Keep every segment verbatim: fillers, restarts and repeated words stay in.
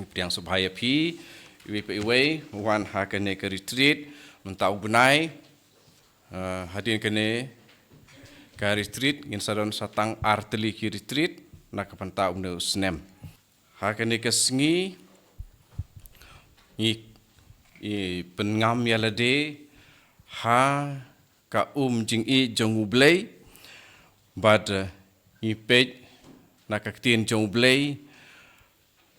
Pdiang sngewbha ïa phi iwei pa iwei wan ha kane ka retreat mynta u bnai. Eh, hadien kane ka retreat ngin sa don sa tang ar tylli ki retreat na ka bynta une u snem. Ha kane ka sngi ngi, ngi pynngam ïa lade ha ka um jingïeit jong U Blei. Bad, eh, ngi peit na ka ktien jong U Blei,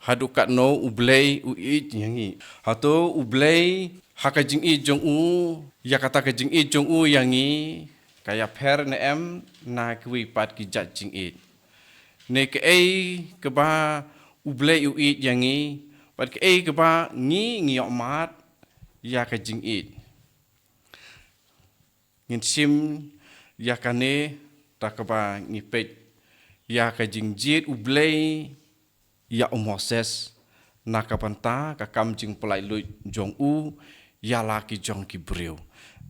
haduh katno U Blei u ïeit ïa ngi. Hato U Blei ha ka jingïeit jong u, ïa kata ka jingïeit jong u ïa ngi, ka ïapher ne em na kiwei pat ki jait jingïeit? Ne kaei kaba U Blei u ïeit ïa ngi, bad kaei kaba ngi ngi ïohmad ïa ka jingïeit? Ngin shim ïa kane da kaba ngi peit ïa ka jingjied U Blei ïa u Moses na ka bynta ka kam jingpyllait luid jong u ïa la ki jong ki briew.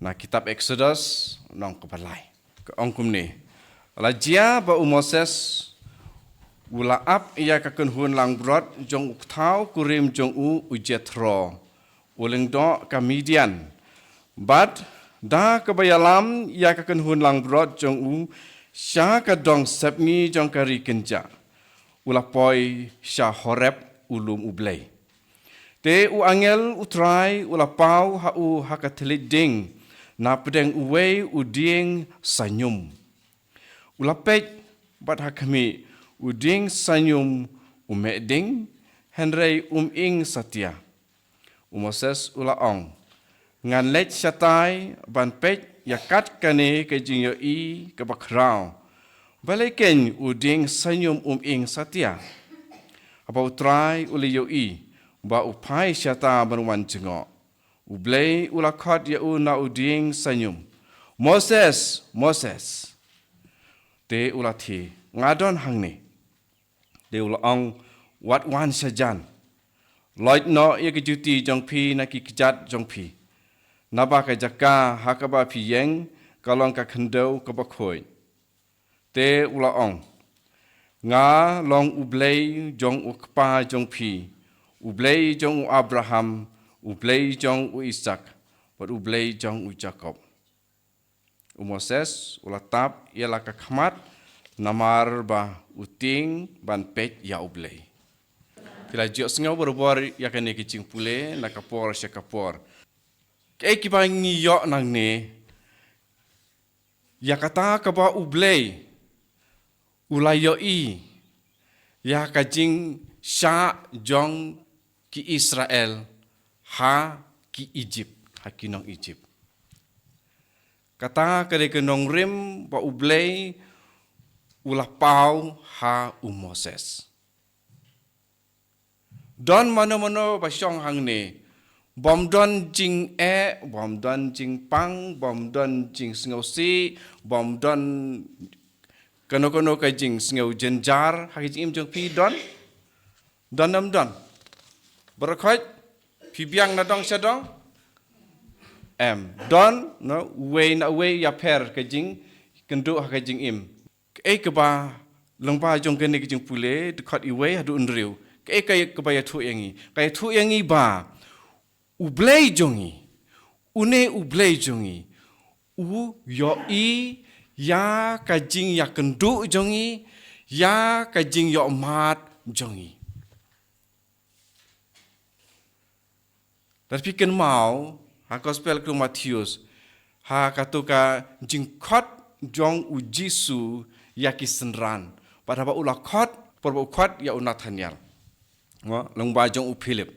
Na kitab Exodus lynnong kaba lai, ka ong kumne: La jia ba u Moses u la ap ïa ka kynhun langbrot jong u kthaw kurim jong u, u Jethro, u lyngdoh ka Midian. Bad da kaba ïalam ïa ka kynhun langbrot jong u sha ka dong sepngi jong ka ri kynjah, u la poi sha Horeb, u lum U Blei. Te u angel U Trai u la paw ha u ha ka thylliej ding na pdeng uwei u dieng saiñum. U la peit bad ha khmih, u dieng saiñum u meh ding, hynrei um ing satia. U Moses u la ong: Ngan leit shatai ban peit ïa kat kane ka jingïohi kaba khraw. Balei keiñ u dieng saiñum um ing satia? Haba U Trai u la ïohi ba u phai shata ban wan jngoh, U Blei u la khot ïa u na u dieng saiñum: Moses, Moses. Te u la thied: Nga don hangne. Te u la ong: Wat wan shajan. Loit noh ïa ka juti jong phi na ki kjat jong phi, naba ka jaka ha kaba phi ïeng ka long ka khyndew kaba khuid. Te u la ong: Nga long U Blei jong u kpa jong phi, U Blei jong u Abraham, U Blei jong u Isaak, bad U Blei jong u Jakob. U Moses u la tap ïa la ka khmat namar ba u tieng ban peit ïa U Blei. Phi la ju ïohsngew barabor ïa kane ka jingpule na ka por sha ka por. Kaei kaba ngi ïoh nangne? Ïa kata kaba U Blei u la ïohi ïa ka jingshah jong ki Israel ha ki Ijipt, ha ki nong Ijipt. Kata ka dei ka nongrim ba U Blei u la paw ha u Moses. Don mano mano ba shong hangne, bym don jingeh, bym don jingpang, bym don jingsngewsih, bym don kano kano ka jingsngew jynjar ha ka jingim jong phi? Don? Don, ym don? Baroh khoit phi biang na dong sha dong? Em, don, no, uwei na uwei ïapher ka jingkynduh ha ka jingim. Kaei kaba lyngba jong kane ka jingpule, dkhot iwei haduh hynriew, kaei kaei kaba ïathuh ïa ngi? Ka ïathuh ïa ngi ba U Blei jong ngi, une U Blei jong ngi, u ïohi ïa ka jingïakynduh jong ngi, ïa ka jingïohmad jong ngi. Lada phi kynmaw ha Gospel ka Mathaios, ha kato ka jingkhot jong u Jisu ïa ki synran, bad haba u la khot, por ba u khot ïa u Nathaniel, mo, lyngba jong u Philip,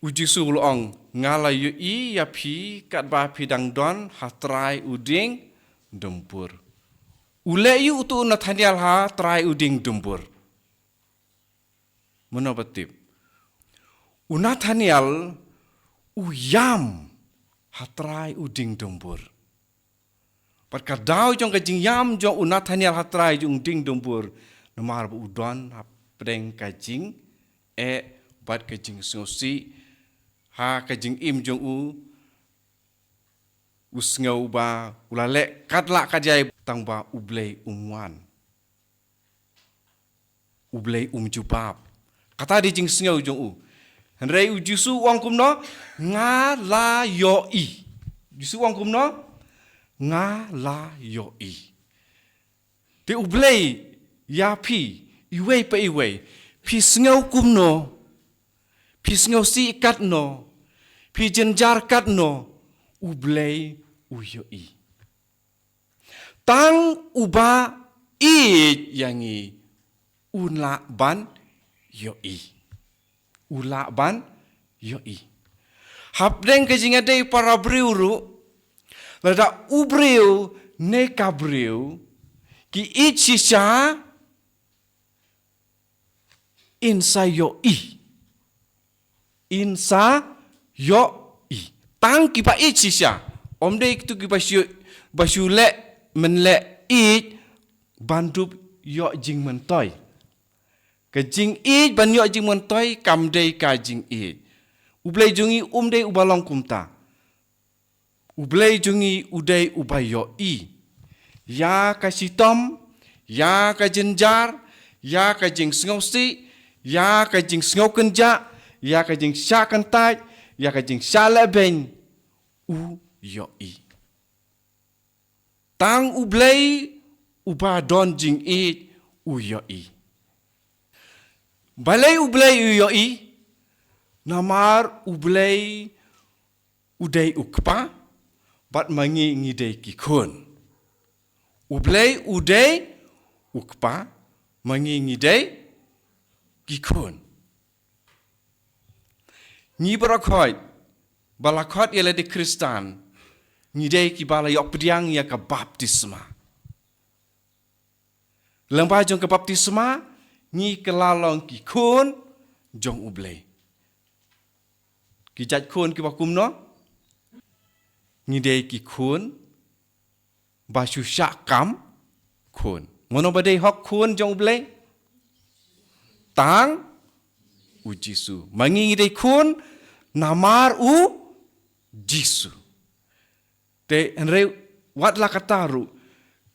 u Jisu u la ong: Nga la ïohi ïa phi katba phi dang don ha trai u dieng dumbur. U leh aïu uto u Nathaniel ha trai u dieng dumbur? Mano ba tip? U Nathaniel u ïam ha trai u dieng dumbur. Bad ka daw jong ka jingïam jong u Nathaniel ha trai jong u dieng dumbur, namar ba u don hapdeng ka jingeh bad ka jingsngewsih ha ka jingim jong u. U sngew ba u la leh katba lah katba ïai, tang ba U Blei um wan. U Blei um jubab. Kata dei jingsngew jong u. Hynrei u Jisu u ong kumno? Nga la ïohi. Jisu u ong kumno? Nga la ïohi. Te U Blei ïa phi, iwei pa iwei, phi sngew kumno, phi sngewsih katno, phi jynjar katno, U Blei u ïohi. Tang uba ïeit ïa ngi un lah ban ïohi. U lah ban ïohi. Hapdeng ka jingïadei para briew ruh, lada u briew ne ka briew ki ïeit shisha, in sa ïohi. In sa ïohi. Tang kiba ïeit shisha. Ym dei kito kiba shu, ba shu leh mynleh ïeit ban dup ïoh jingmyntoi. Ka jingïeit ban ïoh jingmyntoi kam dei ka jingïeit. U Blei jong ngi um dei uba long kumta. U Blei jong ngi u dei uba ïohi ïa ka shitom, ïa ka jynjar, ïa ka jingsngewsih, ïa ka jingsngew kynjah, ïa ka jingshah kyntait, ïa ka jingshah lehbeiñ. U ïohi. Tang U Blei uba don jingïeit u ïohi. Balei U Blei u ïohi? Namar U Blei u dei u Kpa, bad ma ngi ngi dei ki khun. U Blei u dei u Kpa, ma ngi ngi dei ki khun. Ngi baroh khoit, ba la khot ïa lade Khristan, ngi dei kiba la ïoh pdiang ïa ka baptisma. Lyngba jong ka baptisma, ngi kylla long ki khun jong U Blei. Ki jait khun kiba kumno? Ngi dei ki khun ba shu shah kam khun. Mano ba dei hok khun jong U Blei? Tang u Jisu. Ma ngi ngi dei khun namar u Jisu. Te hynrei wat la katta ruh,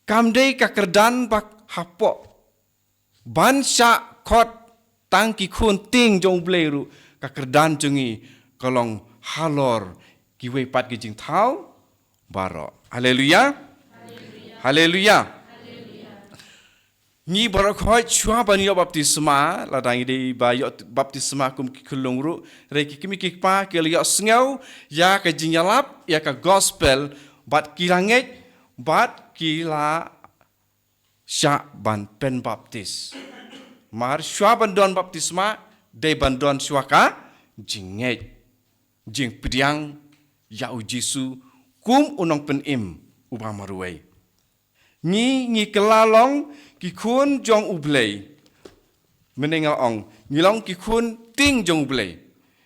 kam dei ka kyrdan ba hapoh ban shah khot tang ki khun tieng jong U Blei ruh, ka kyrdan jong ngi ka long halor kiwei pat ki jingthaw baroh. Haleluya. Haleluya. Ngi baroh khoit shuwa ban ïoh baptisma, lada ngi dei ba ïoh baptisma kum ki khyllung ruh, hynrei ki kmie ki kpa ki la ïoh sngew ïa ka jingïalap, ïa ka gospel, bad ki la ngeit, bad ki la shah ban pynbaptis. Mar shuwa ban don baptisma, dei ban don shuwa ka jingngeit, jingpdiang ïa u Jisu kum u nongpynim uba marwei. Ngi, ngi kylla long ki khun jong U Blei. Mynne nga ong, ngi long ki khun tieng jong U Blei.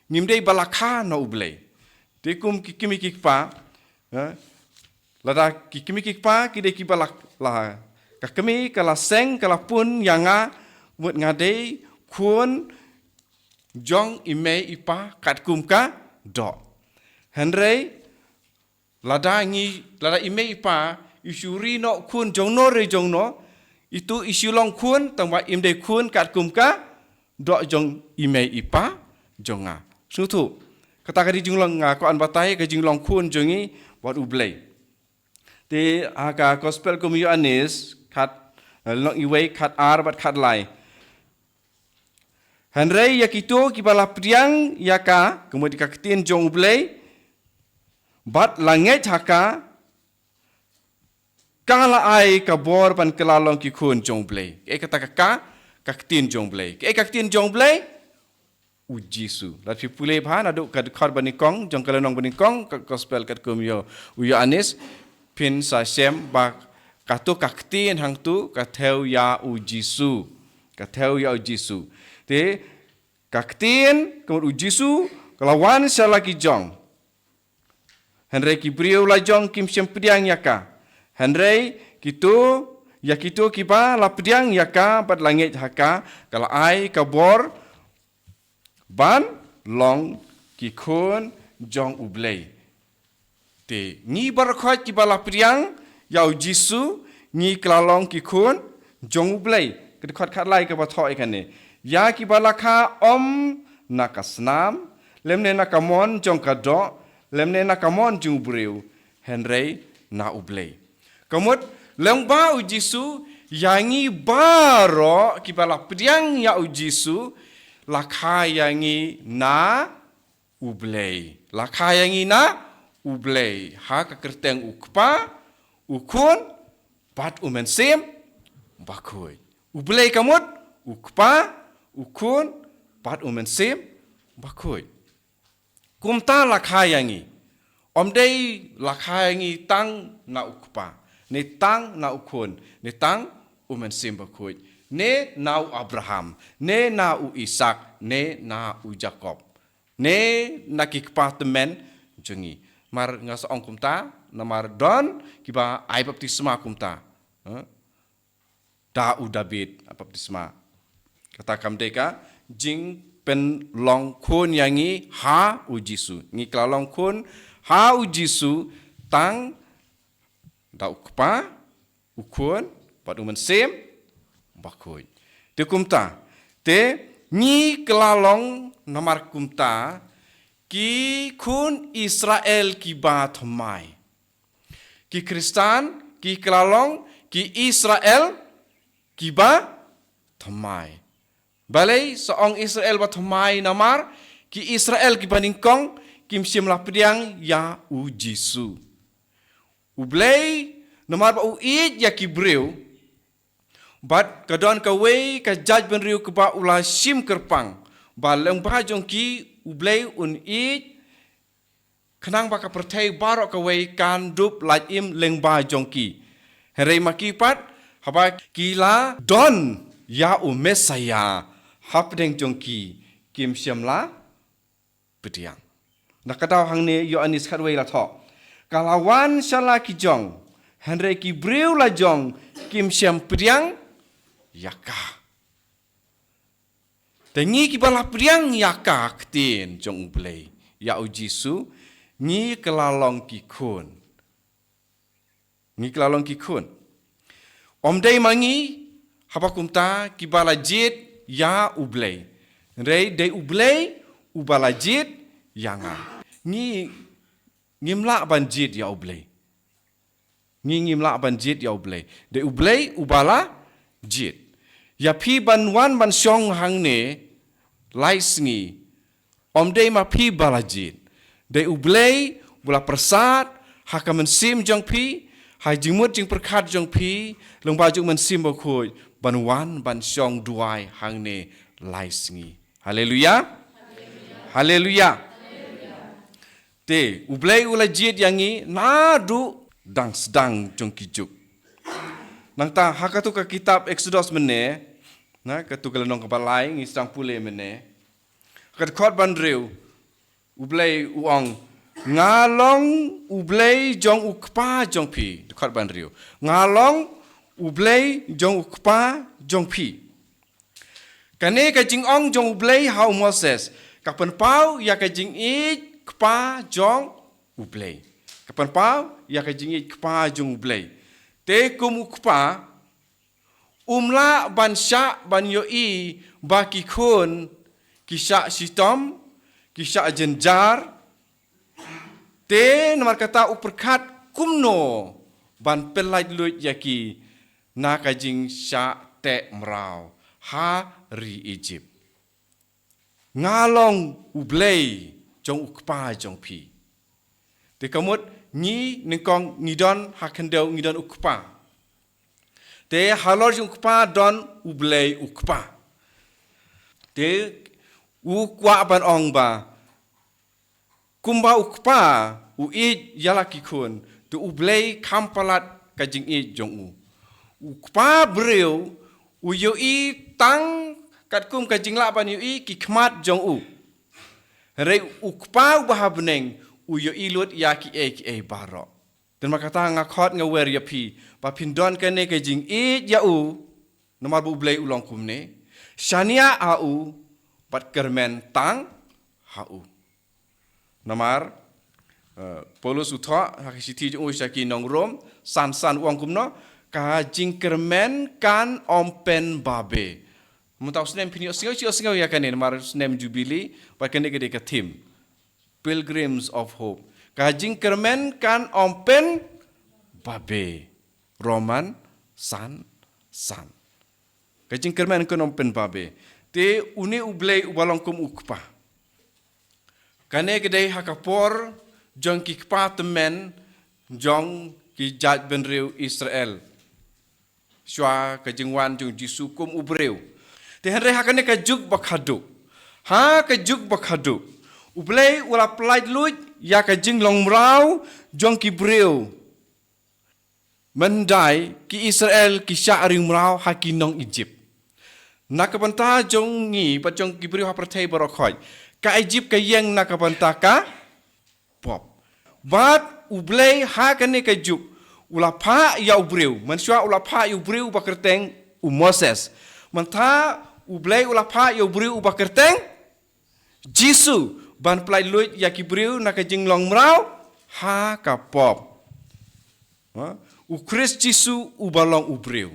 Ngim dei ba la kha na U Blei. Te kum ki kmie ki kpa, eh, lada ki kmie ki kpa ki dei kiba la, la, ka kmie ka la seng ka la pun ïa nga, mut nga dei khun jong i mei i pa katkum ka doh. Hynrei lada ngi, lada i mei i pa i shu ri noh khun jongno re jongno, itu i shu long khun, tangba im dei khun katkum ka doh jong i mei i pa jong nga. Sngewthuh, kata ka dei jinglong, nga kwah ban batai ka jinglong khun jong ngi bad U Blei. Te ha ka gospel kum u Ïoannis, khat, eh, lynnong iwei, khat ar bad khat lai. Hynrei ïa kito kiba la pdiang ïa ka, ka mut ka ktien jong U Blei, bad la ngeit ha ka, ka la ai ka bor ban kylla long ki khun jong U Blei. Kaei kata ka ka, ka ktien jong U Blei. Kaei ka ktien jong U Blei? U Jisu. Lada phi pule bha naduh ka dkhot banyngkong jong ka lynnong banyngkong, ka gospel katkum u Ïo-, u Ïoannis, phin sa shem ba kato ka ktien hangto ka thew ïa u Jisu. Ka thew ïa u Jisu. Te ka ktien, ka mut u Jisu, ka la wan sha la ki jong. Hynrei ki briew la jong kim shym pdiang ïa ka. Hynrei kito, ïa kito kiba la pdiang ïa ka bad la ngeit ha ka, ka la ai ka bor ban long ki khun jong U Blei. Te ngi baroh khoit kiba la pdiang ïa u Jisu, ngi kylla long ki khun jong U Blei. Ka dkhot khat lai kaba thoh ïa kane. Ïa kiba la kha ym na ka snam, lymne na ka mon jong ka doh, lymne na ka mon jong u briew, hynrei na U Blei. Ka mut, lyngba U Jisu, ïa ngi baroh kiba la pdiang ïa U Jisu, la kha ïa ngi na U Blei. La kha ïa ngi na U Blei. Ha ka kyrteng U Kpa, U Khun, bad U Mynsiem Bakhuid. U Blei ka mut, U Kpa, U Khun, bad U Mynsiem Bakhuid. Kumta la kha ïa ngi. Ym dei la kha ïa ngi tang na U Kpa, ne tang na U Khun, ne tang U Mynsiem Bakhuid, ne na u Abraham, ne na u Isak, ne na u Jakob, ne na ki kpa tymmen jong ngi. Mar nga sa ong kumta, namar don kiba ai baptisma kumta. Ha? Da u David ai baptisma. Kata kam dei ka jingpynlong khun ïa ngi ha U Jisu. Ngi kylla long khun ha U Jisu tang da U Kpa, U Khun, bad U Mynsiem Bakhuid. Te kumta, te ngi kylla long namar kumta, ki khun Israel kiba thymmai. Ki Khristan, ki kylla long, ki Israel, kiba thymmai. Balei sa ong Israel ba thymmai namar, ki Israel kiba nyngkong, kim shym la pdiang ïa U Jisu. U Blei, namar ba u ïeit ïa ki briew, bad ka don kawei ka jaitbynriew kaba u la shim kyrpang, ba lyngba jong ki U Blei un ïeit, khnang ba ka pyrthei baroh kawei kan dup lait im lyngba jong ki. Hynrei ma ki pat, haba ki la don ïa u Messaïah hapdeng jong ki, kim shym la pdiang. Na ka daw hangne Ïoannis khatwei la thoh, ka la wan sha la ki jong, hynrei ki briew la jong, kim shym pdiang ïa ka. Te ngi kiba la pdiang ïa ka ktien jong U Blei, ïa U Jisu, ngi kylla long ki khun. Ngi kylla long ki khun. Ym dei ma ngi, haba kumta kiba la jied ïa U Blei. Hynrei dei U Blei uba la jied ïa nga. Ngi, ngim lah ban jied ïa U Blei. Ngi ngim lah ban jied ïa U Blei. Dei U Blei uba la jied. Ïa phi ban wan ban shong hangne lai sngi. Ym dei ma phi ba la jied. Dei U Blei uba la pyrsad ha ka mynsiem jong phi, ha jingmut jingpyrkhat jong phi, lyngba jong U Mynsiem Bakhuid, ban wan ban shong duwai hangne lai sngi. Haleluia. Haleluia. Te, U Blei u la jied ïa ngi naduh dang sdang jong ki juk. Nangta, ha katu ka kitab Exodus mynne, na, katu ka lynnong kaba lai, ngi sdang pule mynne. Ka dkhot ba hynriew, U Blei u ong, nga long U Blei jong u kpa jong phi. Dkhot ba hynriew. Nga long U Blei jong u kpa jong phi. Kane ka jingong jong U Blei ha u Moses, ka pynpaw ïa ka jingïeit kpa jong U Blei. Ka pynpaw ïa ka jingïeit kpa jong U Blei. Te kum u kpa, um lah ban shah ban ïohi ba ki khun, ki shah shitom, ki shah jynjar. Te namar kata u pyrkhat kumno ban pyllait luid ïa ki na ka jingshah teh mraw ha ri Egypt. Nga long U Blei jong u kpa jong phi. Te ka mut ngi nyngkong ngi don ha khyndew ngi don u kpa. Te halor jong u kpa don U Blei u kpa. Te u kwah ban ong ba kumba u kpa u ïeit ïa la ki khun, te U Blei kham palat ka jingïeit jong u. U kpa briew u ïohi tang katkum ka jinglah ban ïohi ki khmat jong u. Hynrei u kpa uba ha bneng u ïohi lut ïa kiei kiei baroh. Te namar kata nga khot nga wer ïa phi ba phin don kane ka jingïeit ïa u, namar ba U Blei u long kumne. Shaniah ha u bad kyrmen tang ha u. Namar, eh, Paulus u thoh ha ka shithi jong u sha ki nong Rom, san san u ong kumno, ka jingkyrmen kan ym pynbabe. Mynta u snem phin ïohsngew, ïohsngew ïa kane namar snem Jubilee, bad kane ka dei ka theme. Pilgrims of Hope. Ka jingkyrmen kan ym pynbabe. Roman san san. Ka jingkyrmen kan ym pynbabe. Te une U Blei uba long kum u kpa. Kane ka dei ha ka por jong ki kpa tymmen jong ki jaitbynriew Israel. Shuwa ka jingwan jong Jisu kum u briew. Te hynrei ha kane ka juk ba khadduh. Ha ka juk ba khadduh. U Blei u la pyllait luid ïa ka jinglong mraw jong ki briew. Myndai ki Israel ki shah ring mraw ha ki nong Egypt. Na ka bynta jong ngi bad jong ki briew ha pyrthei baroh khoit. Ka Egypt ka ïeng na ka bynta ka pop. Bad U Blei ha kane ka juk u la phah ïa u briew. Mynshuwa u la phah ïa u briew uba kyrteng u Moses. Mynta U Blei u la phah ïa u briew uba kyrteng Jisu ban pyllait luid ïa ki briew na ka jinglong mraw ha ka pop. Ha? U Khrist Jisu uba long u briew.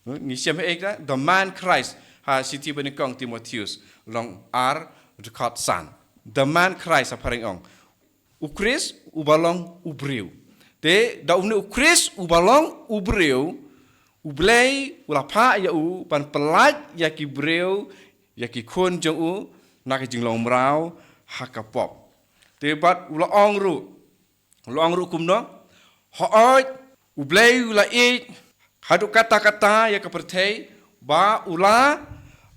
Ha? Ngi shem ha ek da, the man Christ ha shithi banyngkong Timotheus lynnong ar dkhot san. The man Christ ha phareng ong. U Khrist uba long u briew. Te da une u Khrist uba long u briew, U Blei u la phah ïa u ban pyllait ïa ki briew, ïa ki khun jong u, na ka jinglong mraw ha ka pop. Te bad u la ong ruh, u la ong ruh kumno? Hooid, U Blei u la ïeit haduh katta katta ïa ka pyrthei, ba u la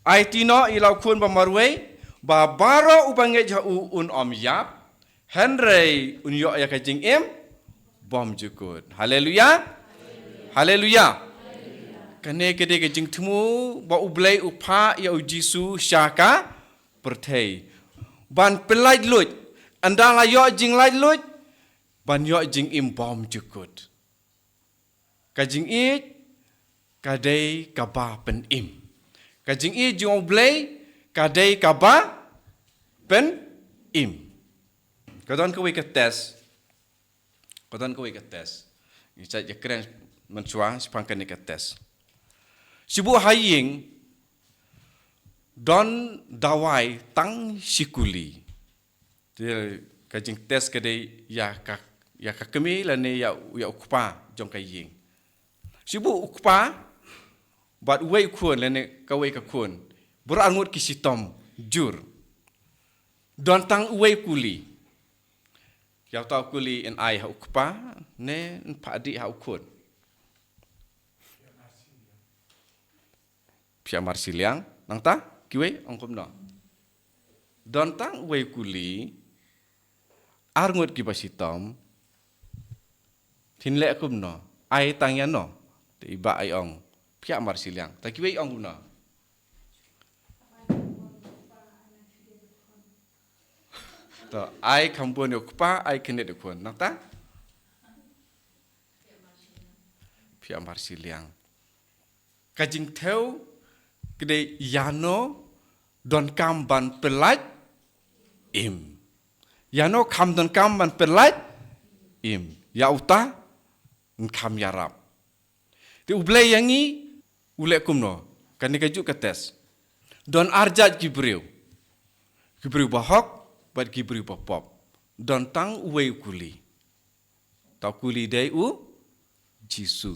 aiti noh ïa la u khun ba marwei, ba baroh uba ngeit ha u un ym ïap, hynrei un ïoh ïa ka jingim bymjukut. Haleluya. Haleluya. Kane ka dei ka jingthmu ba U Blei u phah ïa u Jisu sha ka pyrthei ban pyllait luid. Ynda la ïoh jinglait luid, ban ïoh jingim bymjukut. Ka jingïeit ka dei kaba pynim. Ka jingïeit jong U Blei ka dei kaba pynim. Ka don kawei ka test. Ka don kawei ka test. Ngi sa ïakren mynshuwa shaphang kane ka test. Shu buh ha ïing don dawai tang shi kuli. Te ka jingtest ka dei ïa ka, ïa ka kmie lane ïa, ïa u kpa jong ka ïing. Shu buh u kpa bad uwei u khun lane kawei ka khun. Baroh arngut ki shitom jur. Don tang uwei u kuli. Ïa uta u kuli yn ai ha u kpa ne yn phah dih ha u khun. Phi ïa marshiliang, nangta kiwei ong kumno? Don tang uwei u kuli, arngut kiba shitom, phin leh kumno? Ai tang ïano? Te i bah ai ong, phi ïa marshiliang. Ta kiwei ong kumno? To, ai kham bun ïa u kpa, ai khyndiat ïa u khun. Nangta? Phi ïa marshiliang. Ka jingthew ka dei ïano donkam ban pyllait im. Ïano kham donkam ban pyllait im. Ïa uta yn kham ïarap. Te U Blei ïa ngi u leh kumno? Kane ka juh ka test. Don ar jait ki briew. Ki briew ba hok bad ki briew ba pop. Don tang uwei u kuli. Ta u kuli dei u Jisu.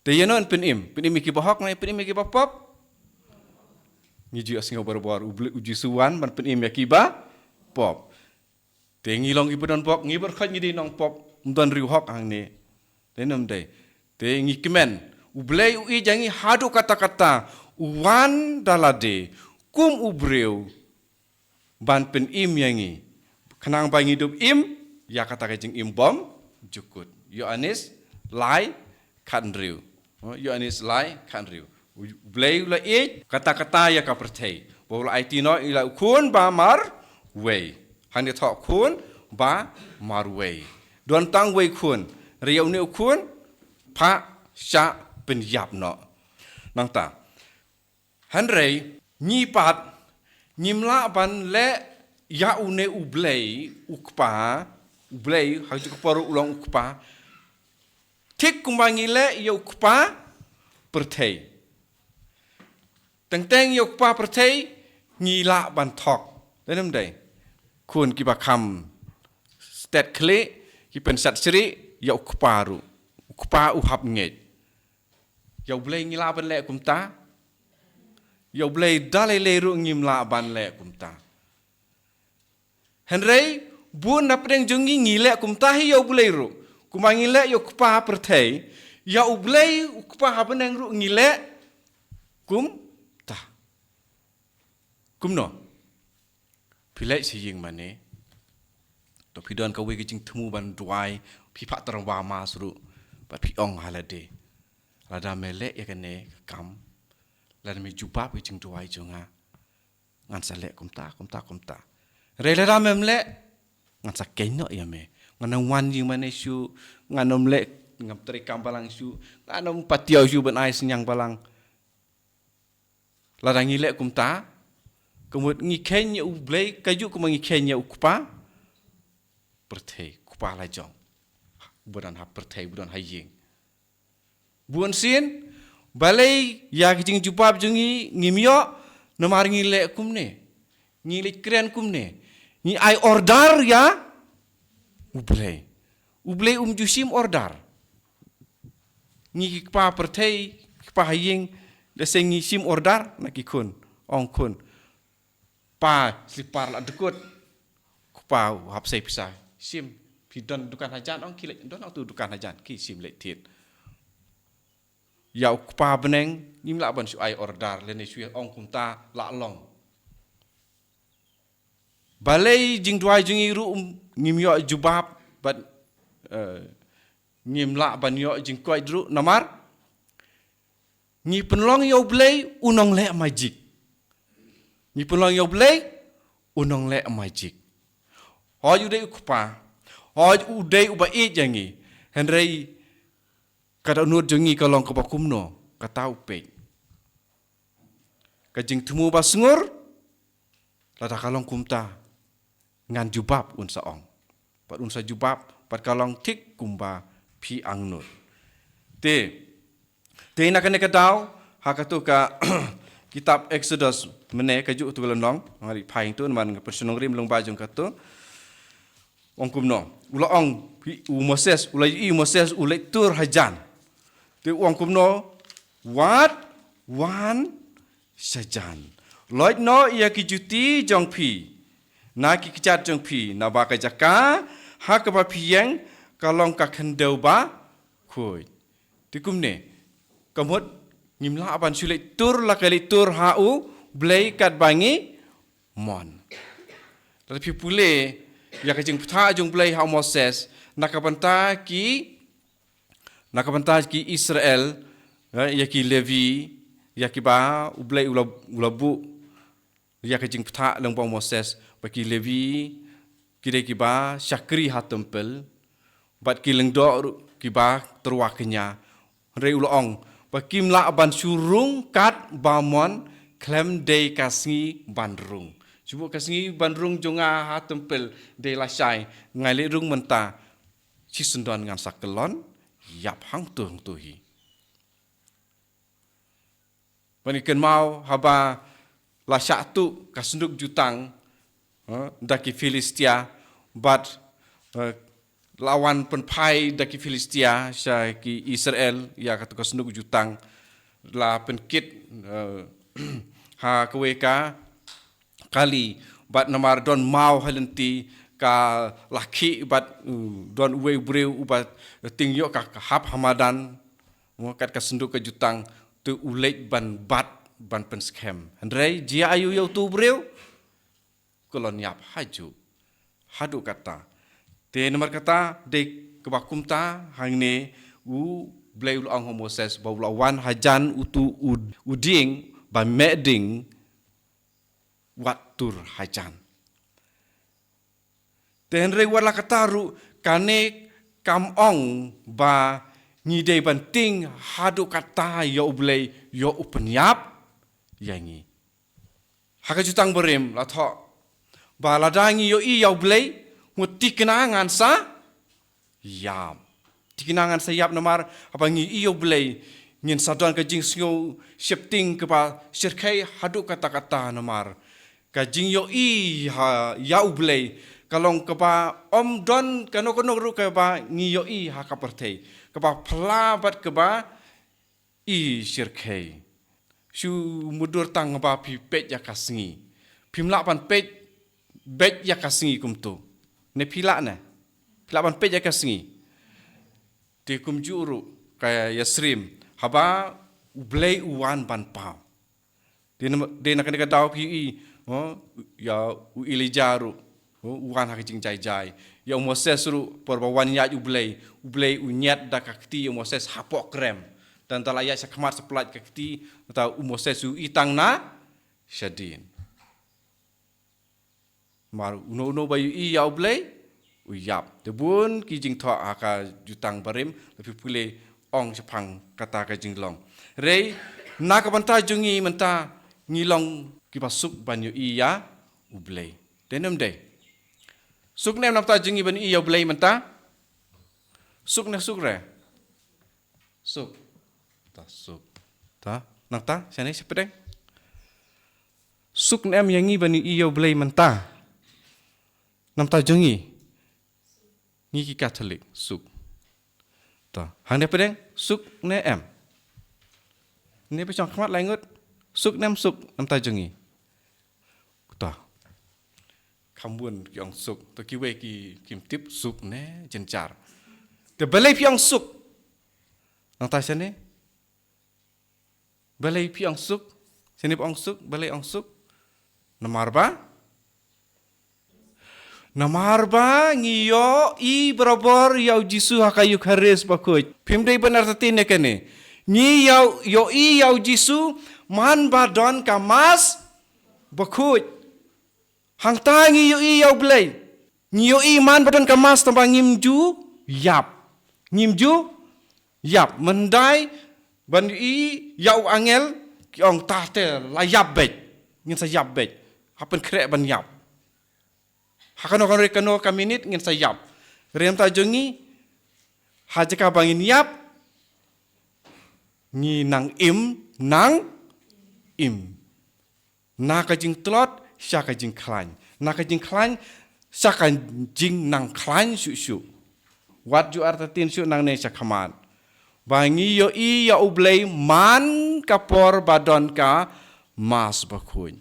Te ïano yn pynim? Pynim ïa kiba hok ne pynim ïa kiba pop? Ngi ju ïohsngew barabor u Blei, u Jisu wan ban pynim ïa kiba pop. Te ngi long kiba don pop, ngi baroh khoit ngi dei nongpop, ym don riewhok hangne. Te ym dei. Te ngi kmen, U Blei u ïeit ïa ngi haduh katta katta, u wan da lade kum u briew ban pynim ïa ngi. Khnang ba ngi dup im ïa kata ka jingim bymjukut. Ïoannis lai khathynriew. Oh, Ïoannis lai khathynriew. U Blei u la ïeit katta katta ïa ka pyrthei, ba u la aiti noh ïa la u khun ba marwei. Hangne thoh khun ba marwei. Don tang uwei u khun. Hynrei ïa une u khun phah shah pynïap noh. Nangta. Hynrei ngi pat ngim lah ban leh ïa une U Blei, u kpa, U Blei ha ka juh ka por u long u kpa. Thik kumba ngi leh ïa u kpa pyrthei. Teng teng ïa u kpa pyrthei ngi lah ban thok. Dei ne ym dei? Khun kiba kham stet khlieh, ki pynsat shrieh ïa u kpa ruh. U kpa u hap ngeit. Ïa u Blei ngi lah ban leh kumta? Ïa u Blei da lei lei ruh ngim lah ban leh kumta. Hynrei bun na pdeng jong ngi ngi leh kumta hi ïa u Blei ruh. Kumba ngi leh ïa u kpa pyrthei, ïa u Blei u kpa ha bneng ruh ngi leh kumta. Kumno? Phi leit sha ïing mane, to phi don kawei ka jingthmu ban duwai, phi phah tyrwa mass ruh, bad phi ong ha lade, lada me leh ïa kane ka kam, lada me jubab ïa ka jingduwai jong nga, ngan sa leh kumta, kumta, kumta. Hynrei lada mem leh, ngan sa khein noh ïa me. Ngan ym wan ïing mane shuh, ngan ym leh, ngam trei kam balang shuh, ngan ym patiaw shuh ban ai synñiang balang. Lada ngi leh kumta, ka mut ngi khein ïa u Blei kajuh kumba ngi khein ïa u kpa pyrthei, kpa lajong, uba don ha pyrthei, uba don ha ïing. Bun sien, balei ïa ka jingjubab jong ngi ngim ïoh, namar ngi leh kumne. Ngi leh kren kumne. Ngi ai order ïa u Blei. U Blei um ju shim order. Ngi ki kpa pyrthei, ki kpa ha ïing, lehse ngi shim order na ki khun, ong khun, pa, slipar la dkut. Kpa u hap sei pisa, shim. Phi don dukan hajan, ong ki leit, don ong tu dukan hajan, ki shim leit thied. Ïa u kpa bneng, ngim lah ban shu ai order, lane shu ong kumta, la long. Balei jingduwai jong ngi ruh, um, ngim ïoh jubab, bad, eh, ngim lah ban ïoh jingkoit ruh, namar ngi pynlong ïa u Blei u nongleh magic. Ngi pynlong ïa u Blei u nongleh magic. Hooid u dei u kpa, hooid u dei uba ïeit ïa ngi. Hynrei ka dohnud jong ngi ka long kaba kumno, kata u peit. Ka jingthmu ba sngur, lada ka long kumta, ngan jubab, un sa ong. Bad un sa jubab, bad ka long thik kumba phi angnud. Te, te na kane ka daw, ha katu ka kitab Exodus, mane kajuh tu ka lynnong, nga ri phai tu, namar nga pynshong rim lyngba jong katu. Ong kumno, u la ong, u Moses, u la ïohi u Moses, u leit tur hajan. Te u ong kumno, wat, wan, shajan. Loit noh ïa ki juti jong phi, na ki kjat jong phi, naba ka jaka, ha kaba phi ïeng, ka long ka khyndew ba, khuid. Te kumne, ka mut, ngim lah ban shu leit tur, la ka leit tur ha u, Blei katba ngi, mon. Lada phi pule, ïa ka jingpyntha jong u Blei ha u Moses, na ka bynta ki, na ka bynta ki Israel, eh, ïa ki Levi, ïa kiba, u Blei u la, u la buh, ïa ka jingpyntha lyngba u Moses, ba ki Levi, ki dei kiba, shakri ha templ, bad ki lyngdoh ruh kiba tyrwa kñia. Hynrei u la ong, ba kim lah ban shu rung katba mon khlem dei ka sngi ban rung. Shu buh ka sngi ban rung jong nga ha templ dei lashai, nga leit rung mynta, shisyndon ngan sa kyllon ïap hangto hangto hi. Ban ïa kynmaw haba la shah tuh ka synduk jutang, eh, da ki Philistia, bad, eh, la wan pynphai da ki Philistia sha ki Israel, ïa katu ka synduk jutang, la pynkit, eh, ha kawei ka kali, bad namar don maw ha lynti, ka la khih bad, uh, don uwei u briew uba tieng ïoh ka, ka hap ha madan, mo kat ka synduk ka jutang, te u leit ban bat, ban pynskhem. Hynrei, jia aiu ïa utu u briew, kyllon ïap hajuh. Haduh katta. Te namar kata, dei kaba kumta, hangne, u Blei u la ong ha u Moses, ba u la wan hajan utu u, u dieng, ba meh dieng, wat tur hajan. Te hynrei wat la katta ruh kane kam ong ba ngi dei ban tieng haduh katta ïa u Blei ïoh u pynïap ïa ngi. Ha ka jutang barim la thoh ba lada ngi ïohi ïa u Blei, mut thikna ngan sa ïap. Thikna ngan sa ïap namar haba ngi ïohi ïa u Blei, Ngin sa don ka jingsngew sheptieng kaba shyrkhei haduh katta katta namar ka jingïohi ha ïa U Blei ka long kaba ym don kano kano ruh kaba ngi ïohi ha ka pyrthei, kaba phylla bad kaba i shyrkhei. Shu mutdur tang ba phi peit ïa ka sngi. Phim lah ban peit beit ïa ka sngi kumto. Ne phi lah ne? Phi lah ban peit ïa ka sngi. Te kumjuh ruh ka ïasyriem haba U Blei u wan ban paw. Te na, te na kane ka daw phi i, oh, ïa u Elijah ruh, oh, u wan ha ka jingjai jai. Ïa u Moses ruh por ba wan ïaid U Blei, U Blei u ñiad da ka kti ïa u Moses hapoh krem. Tang da la ïaid sha khmat sa pynlait ka kti, nangta u Moses u i tang na shadien. Mar uno uno ba ïohi ïa U Blei u ïap. Te bun ki jingthoh ha ka Jutang Barim, la phi pule ong shaphang kata ka jinglong. Hynrei na ka bynta jong ngi mynta ngi long kiba suk ban ïohi ïa U Blei. Te ne ym dei? Suk ne em na ka bynta jong ngi ban ïohi ïa U Blei mynta? Suk ne suk re? Suk. Ta suk. Ta nangta shane shapdeng. Suk ne em ïa ngi ban ïohi ïa U Blei mynta? Na ka bynta jong ngi, ngi ki Katholik, suk. Ta hangne pdeng, suk ne em? Ne phi shong khmat lai ngut, suk ne em suk na ka bynta jong ngi? Ta kham bun ki ong suk, ta kiwei ki kim tip suk ne jynjar. Te balei phi ong suk? Nangta shane? Balei phi ong suk? Shane ba ong suk, balei ong suk? Namar ba? Namar ba ngi ïohi barabor ïa U Jisu ha ka Eukharist bakhuid. Phim dei ban artatien ïa kane. Ngi ïohi ïa U Jisu man ba don ka Mass bakhuid. Hangta ngi ïohi ïa U Blei. Ngi ïohi man ba don ka Mass tang ba ngim ju ïap. Ngim ju ïap. Myndai ban ïohi ïa u angel, ki ong ta te la ïap beit. Ngin sa ïap beit. Ha pynkhreh ban ïap. Ha kano kano re kano ka minit ngin sa ïap. Hynrei na ka bynta jong ngi, ha jaka ba ngin ïap, ngi nang im, nang im. Na ka jingtlot sha ka jingkhlaiñ. Na ka jingkhlaiñ sha ka jingnang khlaiñ shuh shuh. Wat ju artatien shuh nangne sha khmat ba ngi ïohi ïa U Blei man ka por ba don ka Mass bakhuid.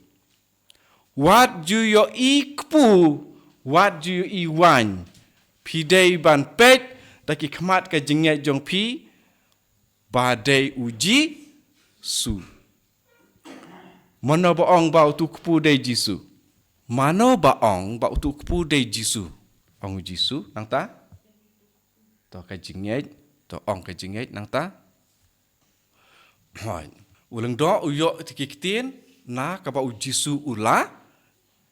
Wat ju ïohi kpu, wat ju ïohi waiñ. Phi dei ban peit da ki khmat ka jingngeit jong phi ba dei U Jisu. Mano ba ong ba utu u kpu dei Jisu? Mano ba ong ba utu u kpu dei Jisu? Ong U Jisu, nangta? To ka jingngeit, to ong ka jingngeit, nangta? Hooid. U lyngdoh u ïoh ïa ki ktien na kaba U Jisu u la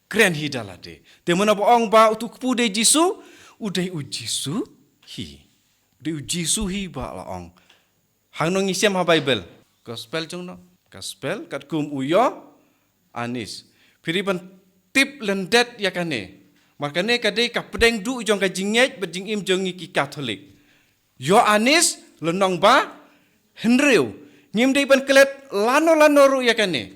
kren hi da lade. Te mano ba ong ba utu u kpu dei Jisu? U dei U Jisu hi. U dei U Jisu hi ba la ong. Hangno ngi shem ha Baibl? Gospel jong no? Gospel katkum u Ïoannis. Phi dei ban tip lyndet ïa kane. Mar kane ka dei ka pdeng duh jong ka jingngeit bad jingim jong ngi ki Katholik. Ïoannis lynnong ba hynriew. Ngim dei ban klet lano lano ruh ïa kane.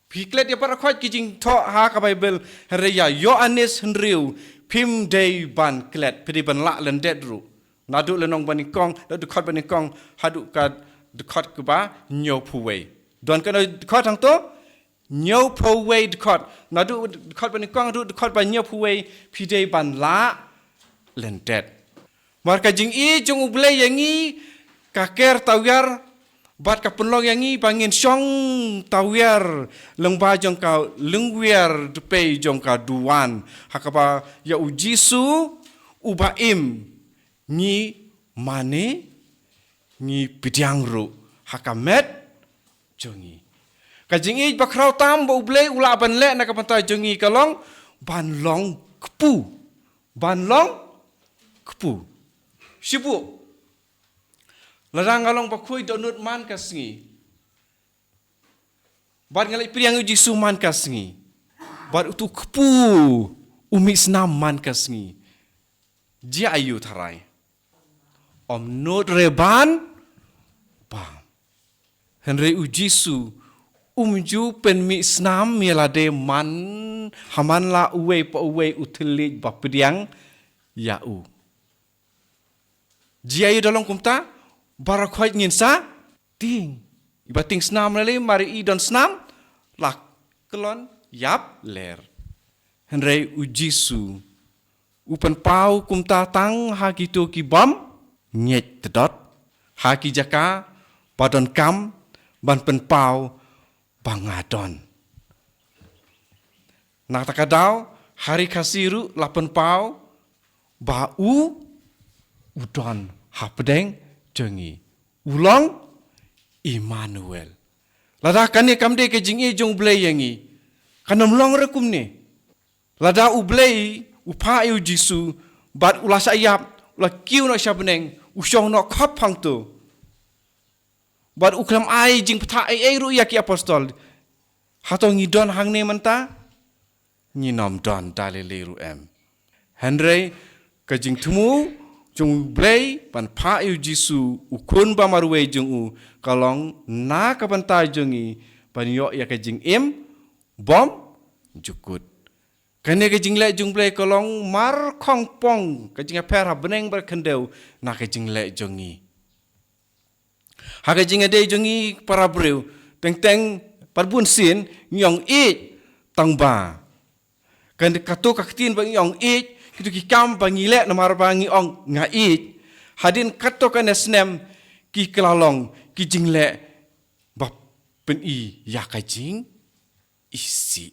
Phi klet ïa baroh khoit ki jingthoh ha ka Baibl, hynrei ïa Ïoannis hynriew phim dei ban klet, phi dei ban lah lyndet ruh. Naduh lynnong ba nyngkong, naduh dkhot ba nyngkong haduh ka dkhot kaba hynñiewphew wei. Don katno dkhot hangto? Hynñiewphew wei dkhot. Naduh dkhot ba nyngkong haduh dkhot ba hynñiewphew wei phi dei ban lah lyndet. Namar ka jingïeit jong U Blei ïa ngi ka ker tawiar bad ka pynlong ïa ngi ba ngin shong tawiar lyngba jong ka lyngwiar dpei jong ka duwan. Ha kaba ïa U Jisu uba im ngi mane, ngi pdiang ruh ha ka met jong ngi. Ka jingïeit ba khraw tam ba U Blei u lah ban leh na ka bynta jong ngi ka long ban long kpu. Ban long kpu. Shibun lada nga long bakhuid dohnud man ka sngi bad nga leit pdiang ïa U Jisu man ka sngi, bad utu u kpu u mih snam man ka sngi, jia aïu tharai? Ym nud re ban bam. Hynrei u Jisu um ju pynmih snam ïa lade man, ha man la uwei pa uwei u thylliej ba pdiang ïa u. Jia ïa da long kumta, baroh khoit ngin sa tieng. Iba tieng snam lei lei, mar i don snam, la kyllon ïap ler. Hynrei u Jisu u pynpaw kumta tang ha kito ki bym ngeit tdot, ha ki jaka ba donkam ban pynpaw ba nga don. Na kata ka daw, ha ri Khasi ruh la pynpaw ba u, u don hapdeng jong ngi. U long Immanuel. Lada kane kam dei ka jingïeit jong u Blei ïa ngi, kan ym long re kumne. Lada u Blei u phah ïa u Jisu, bad u la shah ïap, u la kiew noh sha bneng, u shong noh khop hangto, bad u khlem ai jingpyntha ei ei ruh ïa ki apostol, hato ngi don hangne mynta? Ngin ym don da lei lei ruh em. Hynrei ka jingthmu jong u Blei ban phah ïa u Jisu, u khun ba marwei jong u, ka long na ka bynta jong ngi ban ïoh ïa ka jingim bym jukut. Kane ka jingleh jong u Blei ka long mar khongpong, ka jingïapher ha bneng bad khyndew na ka jingleh jong ngi. Ha ka jingïadei jong ngi para briew, teng teng pat bun sien ngi ong ïeit, tang ba kan kato ka ktien ba ngi ong ïeit, kito ki kam ba ngi leh namar ba ngi ong nga ïeit, hadien katto katne snem ki kylla long ki jingleh ba pyni ïa ka jing isih.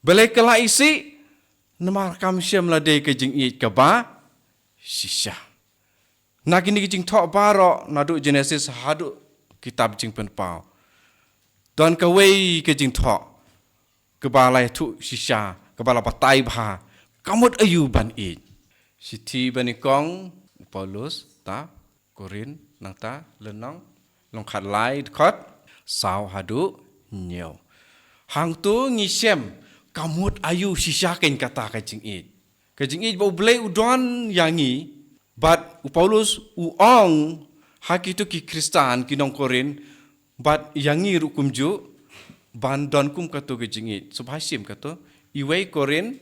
Balei ka la isih? Namar kam shym la dei ka jingïeit kaba shisha. Na kine ki jingthoh baroh naduh Genesis haduh kitab Jingpynpaw, don kawei ka jingthoh kaba la ïathuh shisha, kaba la batai bha, ka mut aïu ban ïeit. Shithi ba nyngkong u Paulus ha Korinth, nangta lynnong, lynnong khatlai, dkhot saw haduh hynñiew. Hangto ngi shem ka mut aïu shisha keiñ kata ka jingïeit. Ka jingïeit ba u Blei u don ïa ngi, bad u Paulus u ong ha kito ki Khristan, ki nong Korinth, bad ïa ngi ruh kumjuh, ban don kum kato ka jingïeit. Sngewbha shim kato, iwei Korinth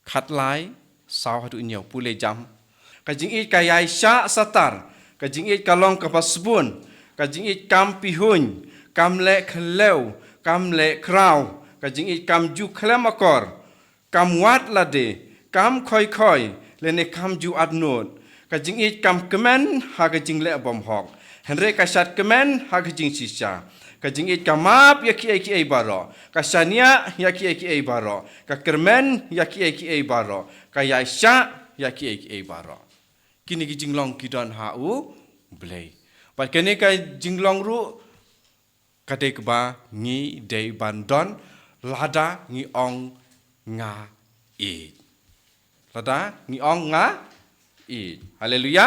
khatlai, saw haduh hynñiew, pule jam. Ka jingïeit ka ïaishah satar, ka jingïeit ka long kaba sbun, ka jingïeit kam pihuiñ, kam leh khllew, kam leh khraw, ka jingïeit kam ju khlem akor, kam wad lade, kam khoi khoi, lane kam ju adnud. Ka jingïeit kam kmen ha ka jingleh bymhok, hynrei ka shad kmen ha ka jingshisha. Ka jingïeit ka map ïa kiei kiei baroh, ka shaniah ïa kiei kiei baroh, ka kyrmen ïa kiei kiei baroh, ka ïaishah ïa kiei kiei baroh. Kine ki jinglong ki don ha u Blei. Bad kane ka jinglong ruh ka dei kaba ngi dei ban don lada ngi ong nga ïeit. Lada ngi ong nga ïeit. Haleluya.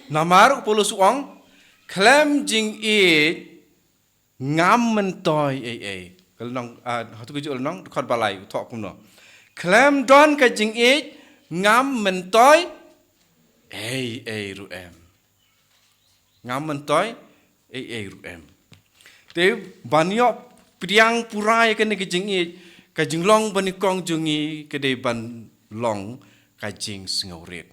Namar u Paulus u ong, khlem jingïeit ngam myntoi ei ei. Ka lynnong, ah, hato ka juh lynnong, dkhot ba lai, u thoh kumno? Khlem don ka jingïeit ngam myntoi ei ei ruh em. Ngam myntoi ei ei ruh em. Te ban ïoh pdiang pura ïa kane ka jingïeit, ka jinglong ba nyngkong jong ngi ka dei ban long ka jingsngewrit.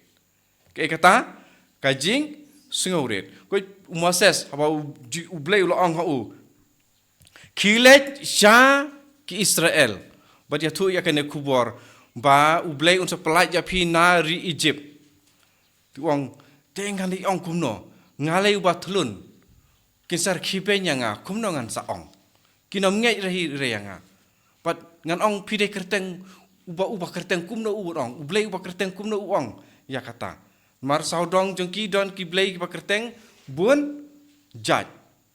Kaei kata? Ka jingsngewrit. Ko u Moses, haba u, ji-, u Blei u la ong ha u, khie leit sha ki Israel bad ïathuh ïa kane ka khubor ba u Blei un sa pyllait ïa phi na ri Egypt. Te u ong, te ngan ïa ong kumno? Nga lei uba thlun. Kin sa rkhie beiñ ïa nga, kumno ngan sa ong? Kin ym ngeit re hi re ïa nga. Bad ngan ong phi dei kyrteng uba, uba kyrteng kumno u ong, u Blei uba kyrteng kumno u ong ïa kata. Namar sawdong jong ki don ki blei kiba kyrteng bun jait.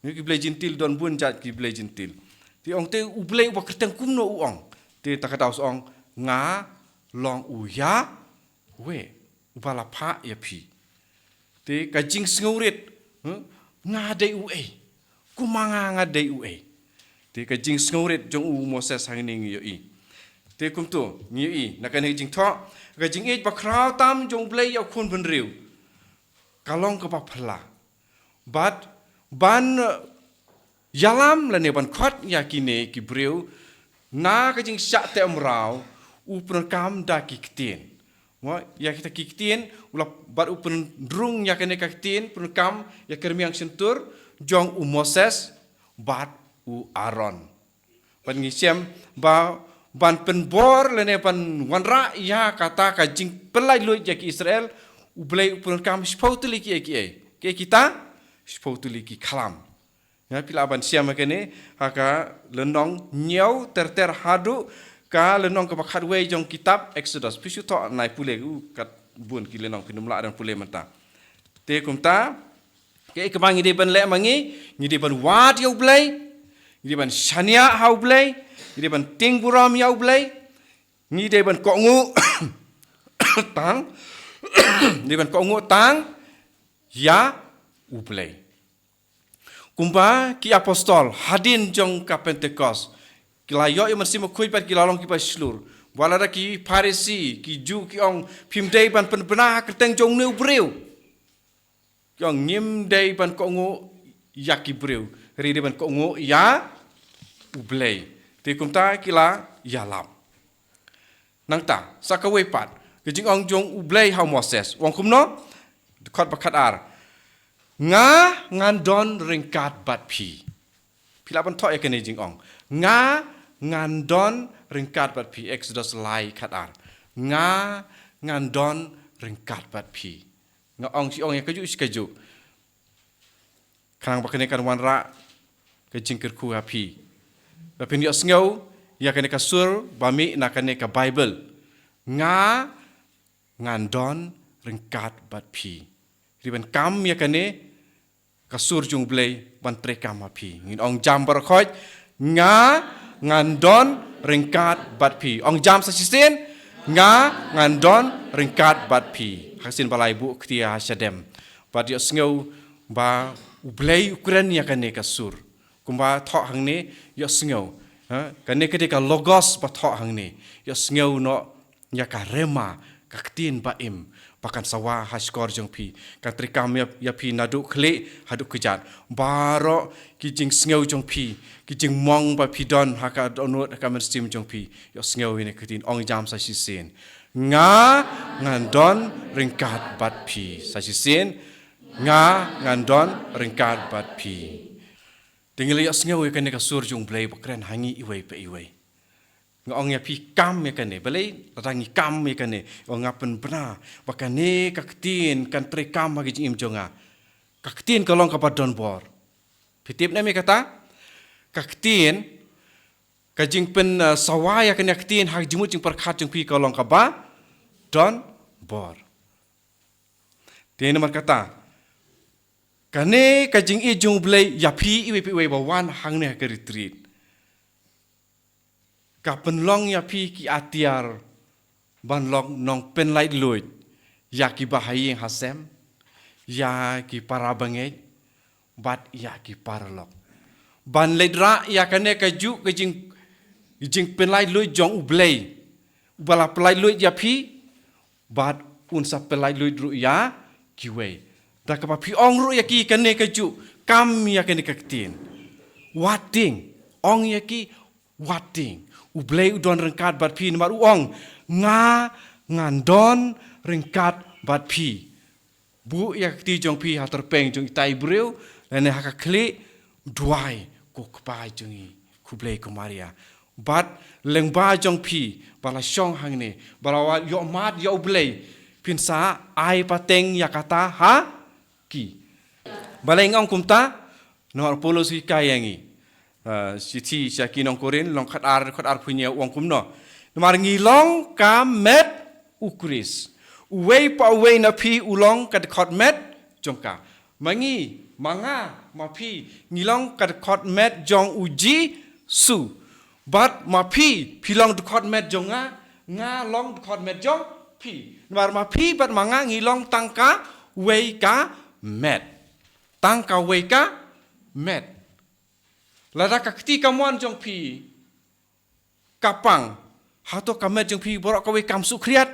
Ngi ki blei jentil, don bun jait ki blei jentil. Te ong te u Blei uba kyrteng kumno u ong? Te ta ka daw sa ong, nga long u Yahweh uba la phah ïa phi. Te ka jingsngewrit, huh? Nga dei uei? Kum ma nga, nga dei uei? Te ka jingsngewrit jong u Moses hangne ngi ïohi. Te kumto ngi ïohi na kane ka jingthoh, ka jingïeit bakhraw tam jong u Blei ïa u khun bynriew. ka long kaba phylla. Bad ban, eh, ïalam lane ban khot ïa kine ki briew na ka jingshah teh mraw, u pyndonkam da ki ktien. Mo, ïa kita ki ktien, u la bad u pyndrung ïa kane ka ktien, pyndonkam ïa ka rmiang shyntur jong u Moses bad u Aaron. Bad ngi shem ba ban pynbor lane ban wanrah ïa kata ka jingpynlait luid ïa ki Israel, U Blei u pyndonkam shiphew tylli ki ei ki ei. Ki ei kita? Shiphew tylli ki khlam. Ïa, phi lah ban shem ïa kane ha ka lynnong hynñiew ter ter haduh ka lynnong kaba khatwei jong kitab Exodus. Phi shu thoh nai pule, u, kat bun ki lynnong phin ym lah ban pule mynta. Te kumta, kaei kaba ngi dei ban leh ma ngi, ngi dei ban wad ïa U Blei, ngi dei ban shaniah ha U Blei, ngi dei ban tieng burom ïa U Blei, ngi dei ban kohnguh tang, ngi dei ban kohnguh tang ïa U Blei. Kumba ki apostol hadien jong ka Pentekost ki la ïoh ïa U Mynsiem Bakhuid bad ki la long kiba shlur. Wat lada ki Pharisi, ki Jiw ki ong, phim dei ban pynbna ha kyrteng jong une u briew. Ki ong ngim dei ban kohnguh ïa ki briew, hynrei dei ban kohnguh ïa U Blei. Te kumta ki la ïalap. Nangta, sa kawei pat, ka jingong jong U Blei ha u Moses. U ong kumno? Dkhot ba khatar. Nga ngan don ryngkat bad phi. Phi lah ban thoh ïa kane jingong. Nga ngan don ryngkat bad phi. Exodus lai khatar. Nga ngan don ryngkat bad phi. Nga ong shi ong ïa kajuh shi kajuh. Khnang ba kane kan wanrah ka jingkyrkhu ha phi. Ba phin ïohsngew ïa kane ka sur ba mih na kane ka Baibl. Nga ngan don ryngkat bad phi. Hynrei ban kam ïa kane ka sur jong U Blei ban treikam ha phi. Ngin ong jam baroh khoit, nga ngan don ryngkat bad phi. Ong jam sa shisien, nga ngan don ryngkat bad phi. Ha ka sien ba lai buh kti ha shadem. Bad ïohsngew ba U Blei u kren ïa kane ka sur. Kumba thoh hangne, ïohsngew. Ha? Kane ka dei ka logos ba thoh hangne. Ïohsngew noh ïa ka rhema, ka ktien ba im, ba kan sawa ha shkor jong phi, kan treikam ïa, ïa phi naduh khlieh haduh kjat. Baroh ki jingsngew jong phi, ki jingmong ba phi don ha ka dohnud, ha ka mynsiem jong phi, ïohsngew ïa kane ka ktien, ong jam sa shisien. Nga ngan don ryngkat bad phi. Sa shisien, nga ngan don ryngkat bad phi. Te ngi la ïohsngew ïa kane ka sur jong U Blei ba kren ha ngi iwei pa iwei. Nga ong ïa phi kam ïa kane, balei lada ngi kam ïa kane, ong nga pynbna ba kane ka ktien kan treikam ha ka jingim jong nga. Ka ktien ka long kaba don bor. Phi tip ne em ïa kata? Ka ktien, ka jingpyn, uh, sawa ïa kane ka ktien ha ka jingmut jingpyrkhat jong phi ka long kaba don bor. Te namar kata, kane ka jingïeit jong U Blei ïa phi iwei pa iwei ba wan hangne ha ka retreat. Ka pynlong ïa phi ki atiar ban long nongpynlait luid ïa ki bahaïing hasem, ïa ki para bangeit, bad ïa ki paralok. Ban leit rah ïa kane kajuh ka jing, jingpynlait luid jong U Blei. Ba la pynlait luid ïa phi, bad un sa pynlait luid ruh ïa kiwei. Da kaba phi ong ruh ïa ki kane kajuh, kam ïa kane ka ktien. Wat tieng, ong ïa ki, wat tieng. U Blei u don ryngkat bad phi namar u ong, nga ngan don ryngkat bad phi. Buh ïa ka kti jong phi ha tyrpeng jong itai i briew, lane ha ka khlieh, duwai, ko Kpa jong ngi, khublei ko Maria. Bad lyngba jong phi, ba la shong hangne, ba la wan ïoh mad ïa U Blei, phin sa ai pateng ïa kata ha ki. Balei nga ong kumta? Namar u Paulus u hikai ïa ngi. Ah, shithi sha ki nong Korinth, lynnong khatar, khatar phew hynñiew u ong kumno. Namar ngi long ka met u Khrist. Uwei pa uwei na phi u long ka dkhot met jong ka. Ma ngi, ma nga, ma phi, ngi long ka dkhot met jong u Jisu. Bad ma phi, phi long dkhot met jong nga, nga long dkhot met jong phi. Namar ma phi bad ma nga ngi long tang kawei ka met. Tang kawei ka met. Lada ka kti kamon jong phi ka pang, hato ka met jong phi baroh kawei kam suk khriat?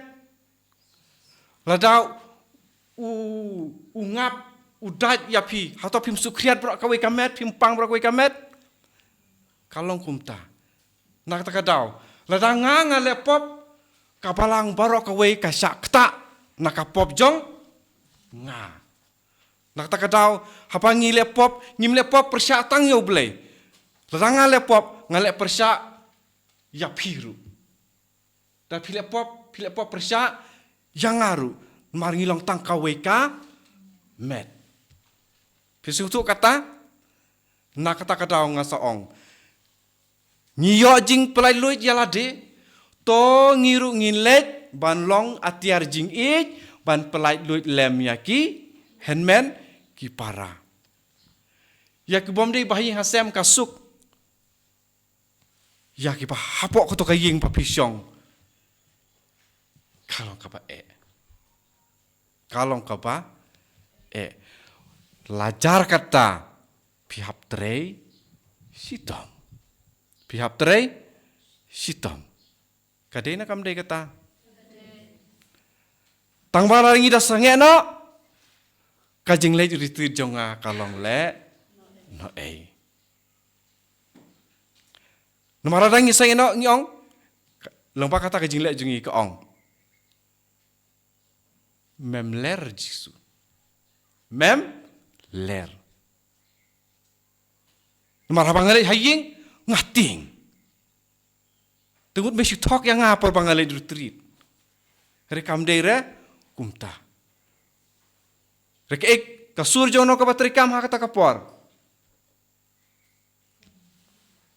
Lada u, u ngap, u dait ïa phi, hato phim shu khriat baroh kawei ka met, phim pang baroh kawei ka met? Ka long kumta. Na kata ka daw, lada nga nga leh pop, ka balang baroh kawei ka shah ktah na ka pop jong nga. Na kata ka daw, haba ngi leh pop, ngim leh pop pyrshah tang ïa U Blei. Lada nga leh pop, nga leh pyrshah ïa phi ruh. Da phi leh pop, phi leh pop pyrshah ïa nga ruh. Namar ngi long tang kawei ka met. Phi sngewthuh kata? Na kata ka daw nga sa ong, ngi ïoh jingpyllait luid ïa lade, to ngi ruh ngin leit ban long atiar jingïeit, ban pyllait luid lem ïa ki hynmen ki para. Ïa ki bym dei ba ha ïing ha sem ka suk. Ïa kiba hapoh kato ka ïing ba phi shong, ka long kaba eh. Ka long kaba eh. Lajar kata, phi hap trei shitom. Phi hap trei shitom. Ka dei na kam dei kata? Tang ba lada ngi da sangeh noh, ka jingleit retreat jong nga ka long lehnohei. Namar lada ngi sangeh noh ngi ong, lyngba kata ka jingleit jong ngi ka ong, mem ler Jisu. Mem ler. Namar haba nga leit ha ïing, nga tieng. Te mut me shu thok ïa nga por ba nga leit retreat. Re kam dei re kumta. Re ka ek ka sur jong no kaba trei kam ha kata ka por?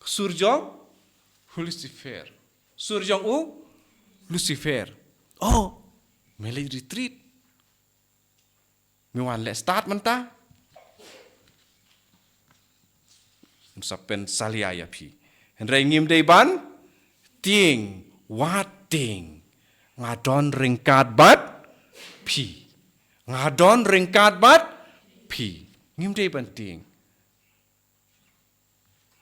Ka sur jong u Lucifer. Sur jong u Lucifer. Oh, me leit retreat. Me wan leh start mynta. Sa pynsalia ïa phi. Hynrei ngim dei ban tieng, wat tieng. Nga don ryngkat bad phi. Nga don ryngkat bad phi. Ngim dei ban tieng.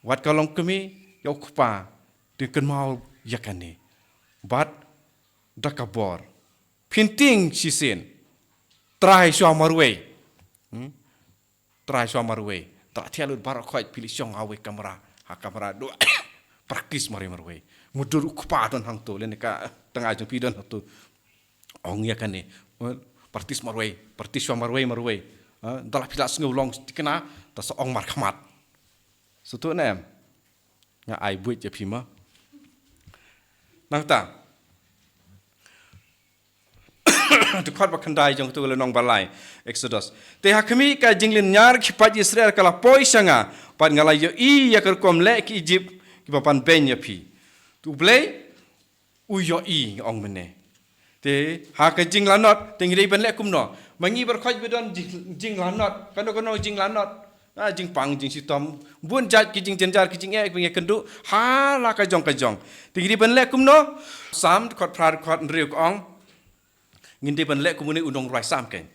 Wat ka long kmie ïa u kpa, te kynmaw ïa kane. Bad da ka bor. Phin tieng shisien. Trai shuwa marwei. Hmm? Trai shuwa marwei. Trai thiah lut baroh khoit phi leit shong ha wei kamra. Ha kamra duh. Practice marwei marwei. Mutdur u kpa don hangto. Lane ka tnga jong phi don hangto. Ong ïa kane. Practice marwei. Practice shuwa marwei marwei. Ha, da la phi la sngew long thikna. Da sa ong markhmat. Sngewthuh ne em? Nga ai buit ïa phi ma. Nangta. Dkhot ba khyndai jong kato ka lynnong ba lai, Exodus. Te ha khmih ka jinglynñiar ki paid Israel ka la poi sha nga, bad nga la ïohi ïa ka rukom leh ki Ijipt kiba pan beiñ ïa phi. Te U Blei u ïohi, ong mynne. Te ha ka jinglanot, te ngi dei ban leh kumno? Ma ngi baroh khoit ba don jing, jinglanot. Kano kano jinglanot. Ah, jingpang, jingshitom. Bun jait ki jingjynjar, ki jingeh, ki jingïakynduh. Ha la ka jong ka jong. Te ngi dei ban leh kumno? Salm, dkhot phra, dkhot hynriew ka ong. Ngin dei ban leh kum une u nongrwai Salm kein.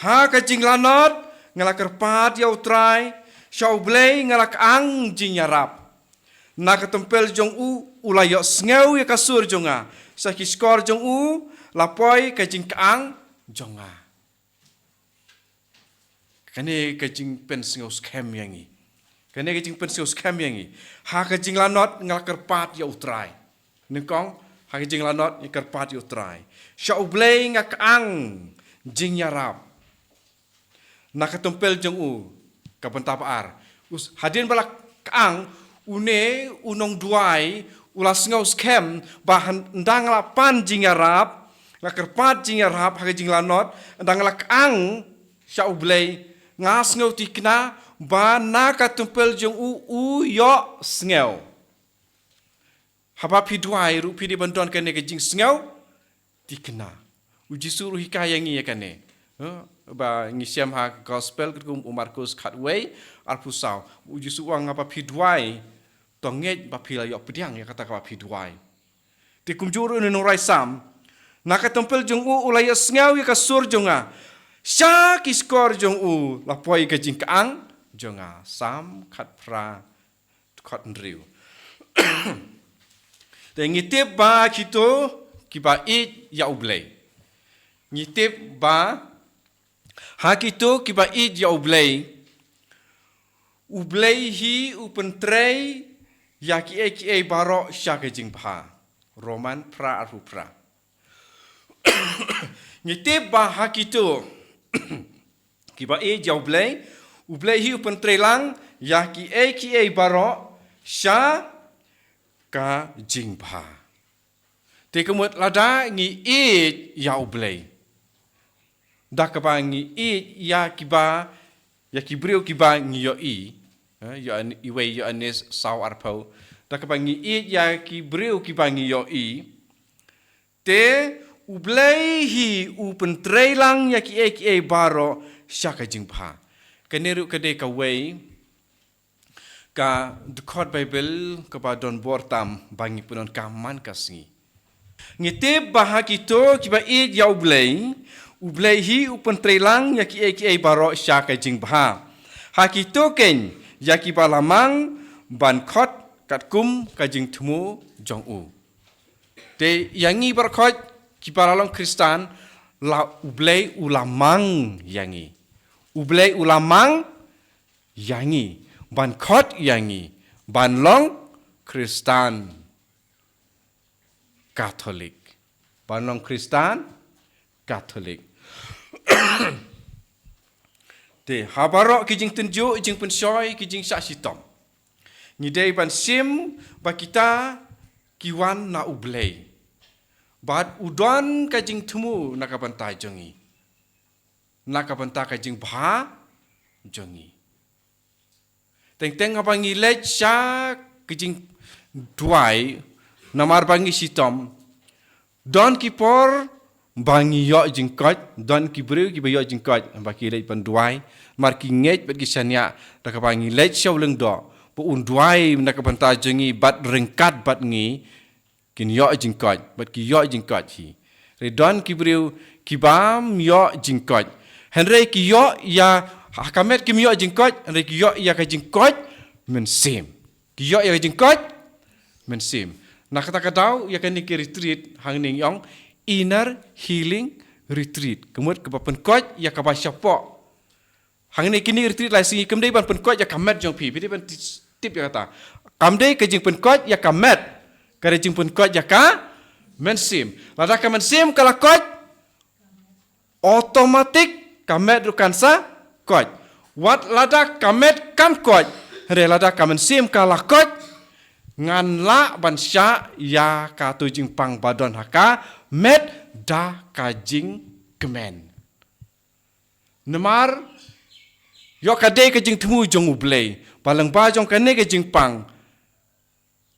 Ha ka jinglanot, nga la kyrpad ïa U Trai. Sha U Blei nga la kyang jingïarap. Na ka templ jong u, u la ïohsngew ïa ka sur jong nga. Sha ki shkor jong u, la poi ka jingkyang jong nga. Kane ka jingpynsngew skhem ïa ngi. Kane ka jingpynsngew skhem ïa ngi. Ha ka jinglanot nga la kyrpad ïa U Trai. Nyngkong, ha ka jinglanot nga kyrpad ïa U Trai. Sha U Blei nga kyang jingïarap. Na ka templ jong u, ka bynta ba ar. Us, hadien ba la kyang, une u nongduwai, u la sngew skhem, ba hynda nga la pan jingïarap, nga kyrpad jingïarap ha ka jinglanot, hynda nga la kyang sha U Blei, nga sngew thikna, ba na ka templ jong u, u ïohsngew. Haba phi duwai ruh phi dei ban don kane ka jingsngew thikna. U Jisu ruh u hikai ïa ngi ïa kane. Eh, ba ngi shem ha gospel katkum u Markus khatwei, arphew saw. U Jisu u ong haba phi duwai, to ngeit ba phi la ïoh pdiang ïa kata kaba phi duwai. Te kumjuh ruh une u nongrwai Salm. Na ka templ jong u u la ïohsngew ïa ka sur jong nga. Sha ki shkor jong u la poi ka jingkyang jong nga. Salm khatphra, dkhot hynriew. Te ngi tip ba kito kiba ïeit ïa U Blei. Ngi tip ba Ha kito kiba ïeit ïa U Blei, U Blei hi u pyntrei ïa kiei kiei baroh sha ka jingbha. Roman phra arphew phra. Ngi tip ba ha kito kiba ïeit ïa U Blei, U Blei hi u pyntrei lang ïa kiei kiei baroh sha ka jingbha. Te ka mut lada ngi ïeit ïa U Blei, da kaba ngi ïeit ïa kiba, ïa ki briew kiba ngi ïohi, eh, ïa iwei Ïoannis saw arphew, da kaba ngi ïeit ïa ki briew kiba ngi ïohi, te U Blei hi u pyntrei lang ïa kiei kiei baroh sha ka jingbha. Kane ruh ka dei kawei ka dkhot Baibl kaba don bor tam ba ngi pyndonkam man ka sngi. Ngi tip ba ha kito kiba ïeit ïa U Blei, U Blei hi u pyntrei lang ïa kiei kiei baroh sha ka jingbha. Ha kito kein ïa kiba la mang ban khot katkum ka jingthmu jong u. Te ïa ngi baroh khoit kiba la long Khristan, la U Blei u la mang ïa ngi. U Blei u la mang ïa ngi ban khot ïa ngi ban long Khristan Katholik. Ban long Khristan Katholik. Te ha baroh ki jingtynjuh, jingpynshoi, ki jingshah shitom, ngi dei ban shim ba kita ki wan na U Blei. Bad u don ka jingthmu na ka bynta jong ngi, na ka bynta ka jingbha jong ngi. Teng teng haba ngi leit sha ka jingduwai, namar ba ngi shitom, don ki por ba ngi ïoh jingkoit, don ki briew kiba ïoh jingkoit ba ki leit ban duwai, namar ki ngeit bad ki shaniah da kaba ngi leit sha u lyngdoh ba un duwai na ka bynta jong ngi bad ryngkat bad ngi, kin ïoh jingkoit bad ki ïoh jingkoit hi. Hynrei don ki briew ki bym ïoh jingkoit, hynrei ki ïoh ïa, ha ka met kim ïoh jingkoit, hynrei ki ïoh ïa ka jingkoit mynsiem. Ki ïoh ïa ka jingkoit mynsiem. Na kata ka daw ïa kane ka retreat hangne ngi ong Inner Healing Retreat, ka mut kaba pynkoit ïa kaba shapoh. Hangne kine ki retreat lai sngi kam dei ban pynkoit ïa ka met jong phi, phi dei ban ti-, tip ïa kata. Kam dei ka jingpynkoit ïa ka met, ka dei jingpynkoit ïa ka mynsiem. Lada ka mynsiem ka la koit, automatic ka met ruh kan sa koit. Wat lada ka met kam koit, hynrei lada ka mynsiem ka la koit, ngan lah ban shah ïa kato jingpang ba don ha ka met da ka jingkmen. Namar ïoh ka dei ka jingthmu jong U Blei ba lyngba jong kane ka jingpang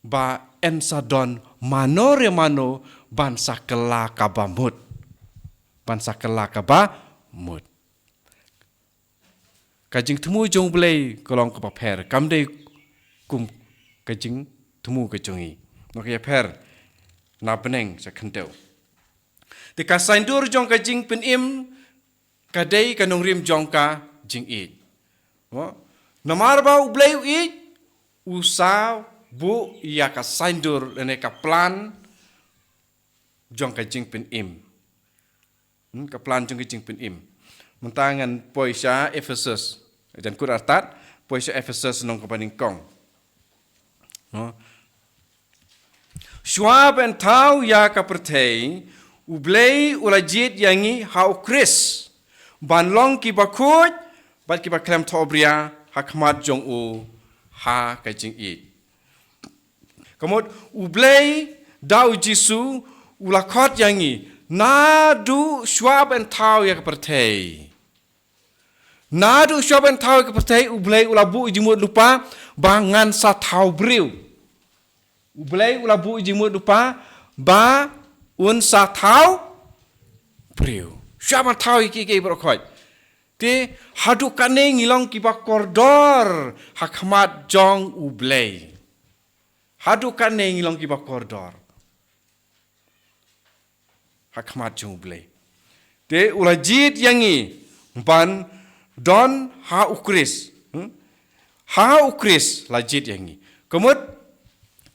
ba yn sa don mano re mano ban sa kylla kaba mut. Ban sa kylla kaba mut. Ka jingthmu jong U Blei ka long kaba pher, kam dei kum ka jingthmu ka jong ngi. Noh ka ïapher na bneng sha khyndew. Te ka saindur jong ka jingpynim ka dei ka nongrim jong ka jingïeit. Mo? Namar ba U Blei u ïeit, u sa buh ïa ka saindur lane ka plan jong ka jingpynim. Hmm, ka plan jong ka jingpynim. Mynta ngan poi sha Ephesus. Jan kut artat, poi sha Ephesus lynnong kaba nyngkong. Mo? Shuwa ban thaw ïa ka pyrthei, U Blei u la jied ïa ngi ha U Khrist ban long kiba khuid bad kiba khlem thohbria ha khmat jong u ha ka jingïeit. Ka mut U Blei da U Jisu u la khot ïa ngi naduh shuwa ban thaw ïa ka pyrthei. Naduh shuwa ban thaw ïa ka pyrthei U Blei u la buh jingmut lypa ba ngan sa thaw briew. U Blei u la buh jingmut lypa ba un sa thaw briew. Shuwa ban thaw ïa kiei kiei baroh khoit. Te haduh katne ngi long kiba kordor ha khmat jong U Blei. Haduh katne ngi long kiba kordor ha khmat jong U Blei. Te u la jied ïa ngi ban don ha U Khrist. Hmm? Ha U Khrist la jied ïa ngi. Ka mut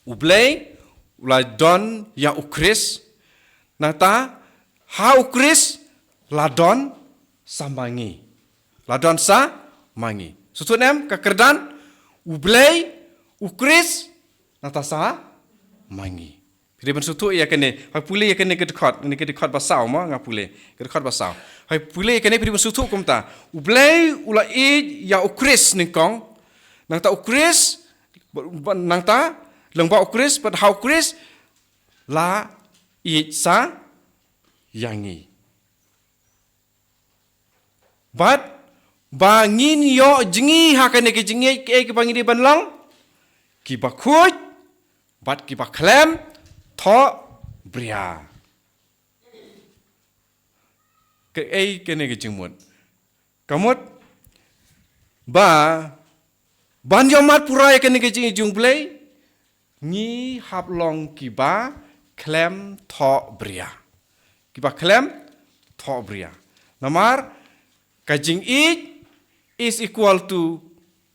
U Blei u la don ïa U Khrist. Nangta ha U Khrist la don sa ma ngi. La don sa ma ngi. Sngewthuh ne em ka kyrdan, U Blei, U Khrist, nangta sa ma ngi. Phi dei ban sngewthuh ïa kane. Hooid, pule ïa kane ka dkhot, kane ka dkhot ba saw mo, nga pule ka dkhot ba saw. Hooid, pule ïa kane, phi dei ban sngewthuh kumta. U Blei u la ïeit ïa U Khrist nyngkong. Nangta U Khrist, ba, ba, nangta, lyngba U Khrist, bad ha U Khrist, la ïeit sa ïa ngi. Bad ba ngin ïoh jngi ha kane ka jingïeit, kaei kaba ngi dei ban long? Kiba khuid bad kiba khlem thohbria. Kaei kane ka jingmut? Ka mut ba ban ïohmad pura ïa kane ka jingïeit jong U Blei, ngi hap long kiba khlem thohbria. Kiba khlem thohbria. Namar ka jingïeit is equal to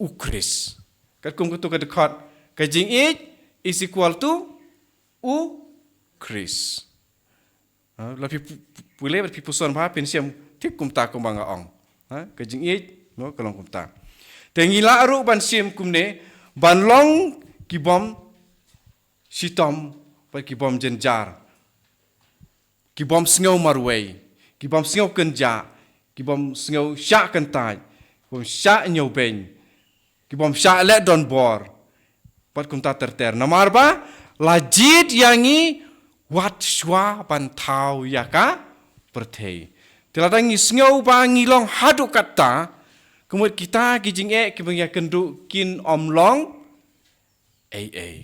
U Khrist. Katkum katto ka dkhot, ka jingïeit is equal to U Khrist. Ha, la phi pu-, pu-, pule bad phi puson bha, phin shem thik kumta kumba nga ong. Ha, ka jingïeit, no, ka long kumta. Te ngi lah ruh ban shem kumne, ban long kibym shitom, bad kibym jynjar. Kibym sngew marwei, kibym sngew kynjah, kibym sngew shah kyntait, kibym shah ñiewbeiñ, kibym shah leh donbor, bad kumta ter ter. Namar ba la jied ïa ngi wat shuwa ban thaw ïa ka pyrthei. Te lada ngi sngew ba ngi long haduh katta, ka mut kita ki jingeh kiba ngi ïakynduh kin ym long ei ei.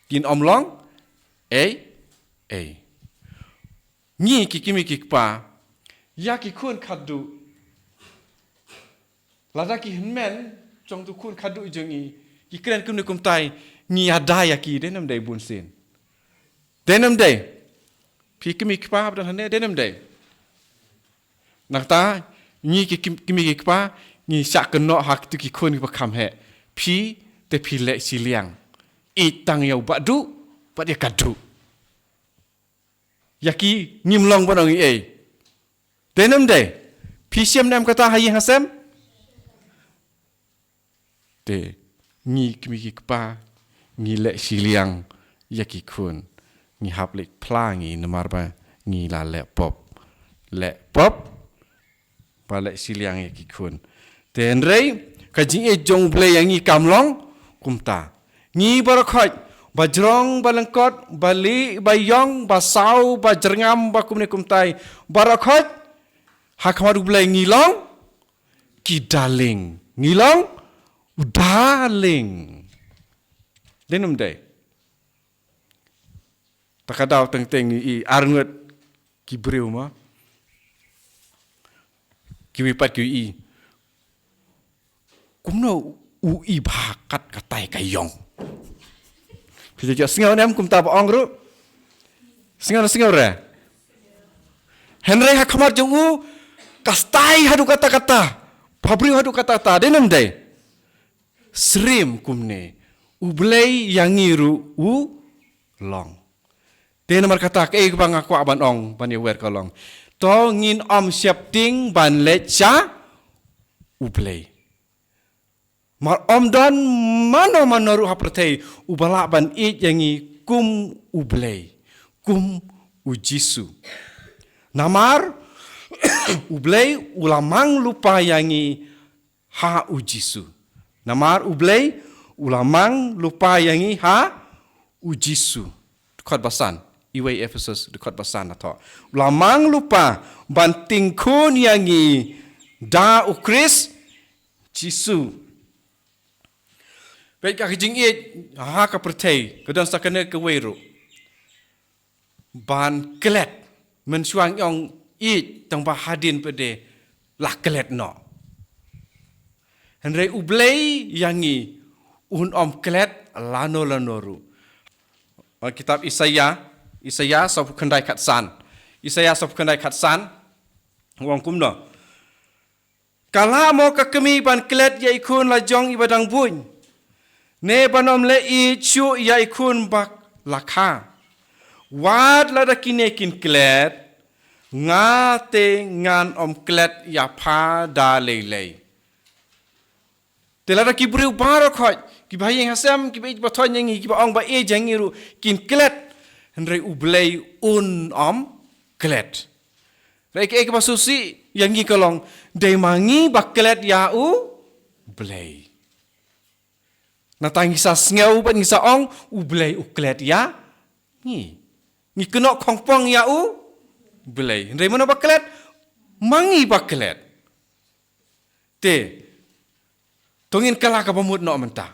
Kin ym long ei ei. Ngi ki kmie ki kpa, ïa ki khun khatduh, lada ki hynmen jong utu u khun khatduh jong ngi ki kren kumne kumtai, ngi ïada ïa ki, dei ne ym dei bunsien? Dei ne ym dei? Phi kmie ki kpa ba don hangne, dei ne ym dei? Nangta ngi ki kmie ki kpa ngi shah kynnoh ha kitu ki khun kiba kham heh. Phi te phi leh shiliang. Ïeit tang ïa u Bah Duh bad ïa ka Duh. Ïa ki ngim long ban ong ei ei. Dei ne ym dei? Phi shem ne em kata ha ïing ha sem? Te ngi kmie ki kpa ngi leh shiliang ïa ki khun. Ngi hap leit phla ngi namar ba ngi la leh pop. Leh pop ba leh shiliang ïa ki khun. Te hynrei ka jingïeit jong U Blei ïa ngi kam long kumta. Ngi baroh khoit, ba jrong, ba lyngkot, ba lieh, ba ïong, ba saw, ba jyrngam, ba kumne kumtai, baroh khoit ha khmat U Blei ngi long ki darling. Ngi long u darling. Dei ne ym dei? Ta ka daw teng teng ngi i ar ngut ki briew ma. Kiwei pat ki i, kumno u i bha kat katai ka ïong? Phi ju sngew ne em kumta ba ong ruh? Sngew ne sngew re? Hynrei ha khmat jong u ka stai haduh katta katta, ba briew haduh katta katta, dei ne ym dei? Syriem kumne U Blei ïa ngi ruh u long. Te namar kata kaei kaba nga kwah ban ong ban ïawer ka long, to ngin ym sheptieng ban leit sha U Blei. Mar ym don mano mano ruh ha pyrthei uba lah ban ïeit ïa ngi kum U Blei, kum U Jisu. Namar U Blei u la mang lypa ïa ngi ha U Jisu. Namar U Blei u la mang lypa ïa ngi ha U Jisu. Dkhot ba san, iwei Ephesus dkhot ba san na thoh. U la mang lypa ban tyngkhun ïa ngi da U Khrist Jisu. Peit ka jingïeit ha ka pyrthei ka don sa kane kawei ruh. Ban klet, mynshuwa ngi ong ïeit tang ba hadien pat de la klet noh. Hynrei U Blei ïa ngi un ym klet lano lano ruh. Ha kitab Isaïah, Isaïah sawphew khyndai khatsan. Isaïah sawphew khyndai khatsan. U ong kumno? Ka lah mo ka kmie ban klet ïa i khun la jong iba dang buiñ, ne ban ym leh ïeit shuh ïa i khun ba la kha? Wat lada kine kin klet, Nga te ngan ym klet ïa pha da lei lei. Te lada ki briew baroh khoit, kiba ha ïing ha sem, kiba ïeit ba thoh ïa ngi, kiba ong ba ïeit ïa ngi ruh, kin klet, hynrei U Blei un ym klet. Hynrei kaei kaba sngewsih ïa ngi ka long, dei ma ngi ba klet ïa U Blei. Nangta ngi sa sngew bad ngi sa ong, U Blei u klet ïa ngi. Ngi kynnoh khongpong ïa U Blei. Hynrei mano ba klet? Ma ngi ba klet. Te, to ngin kylla kaba mut noh mynta.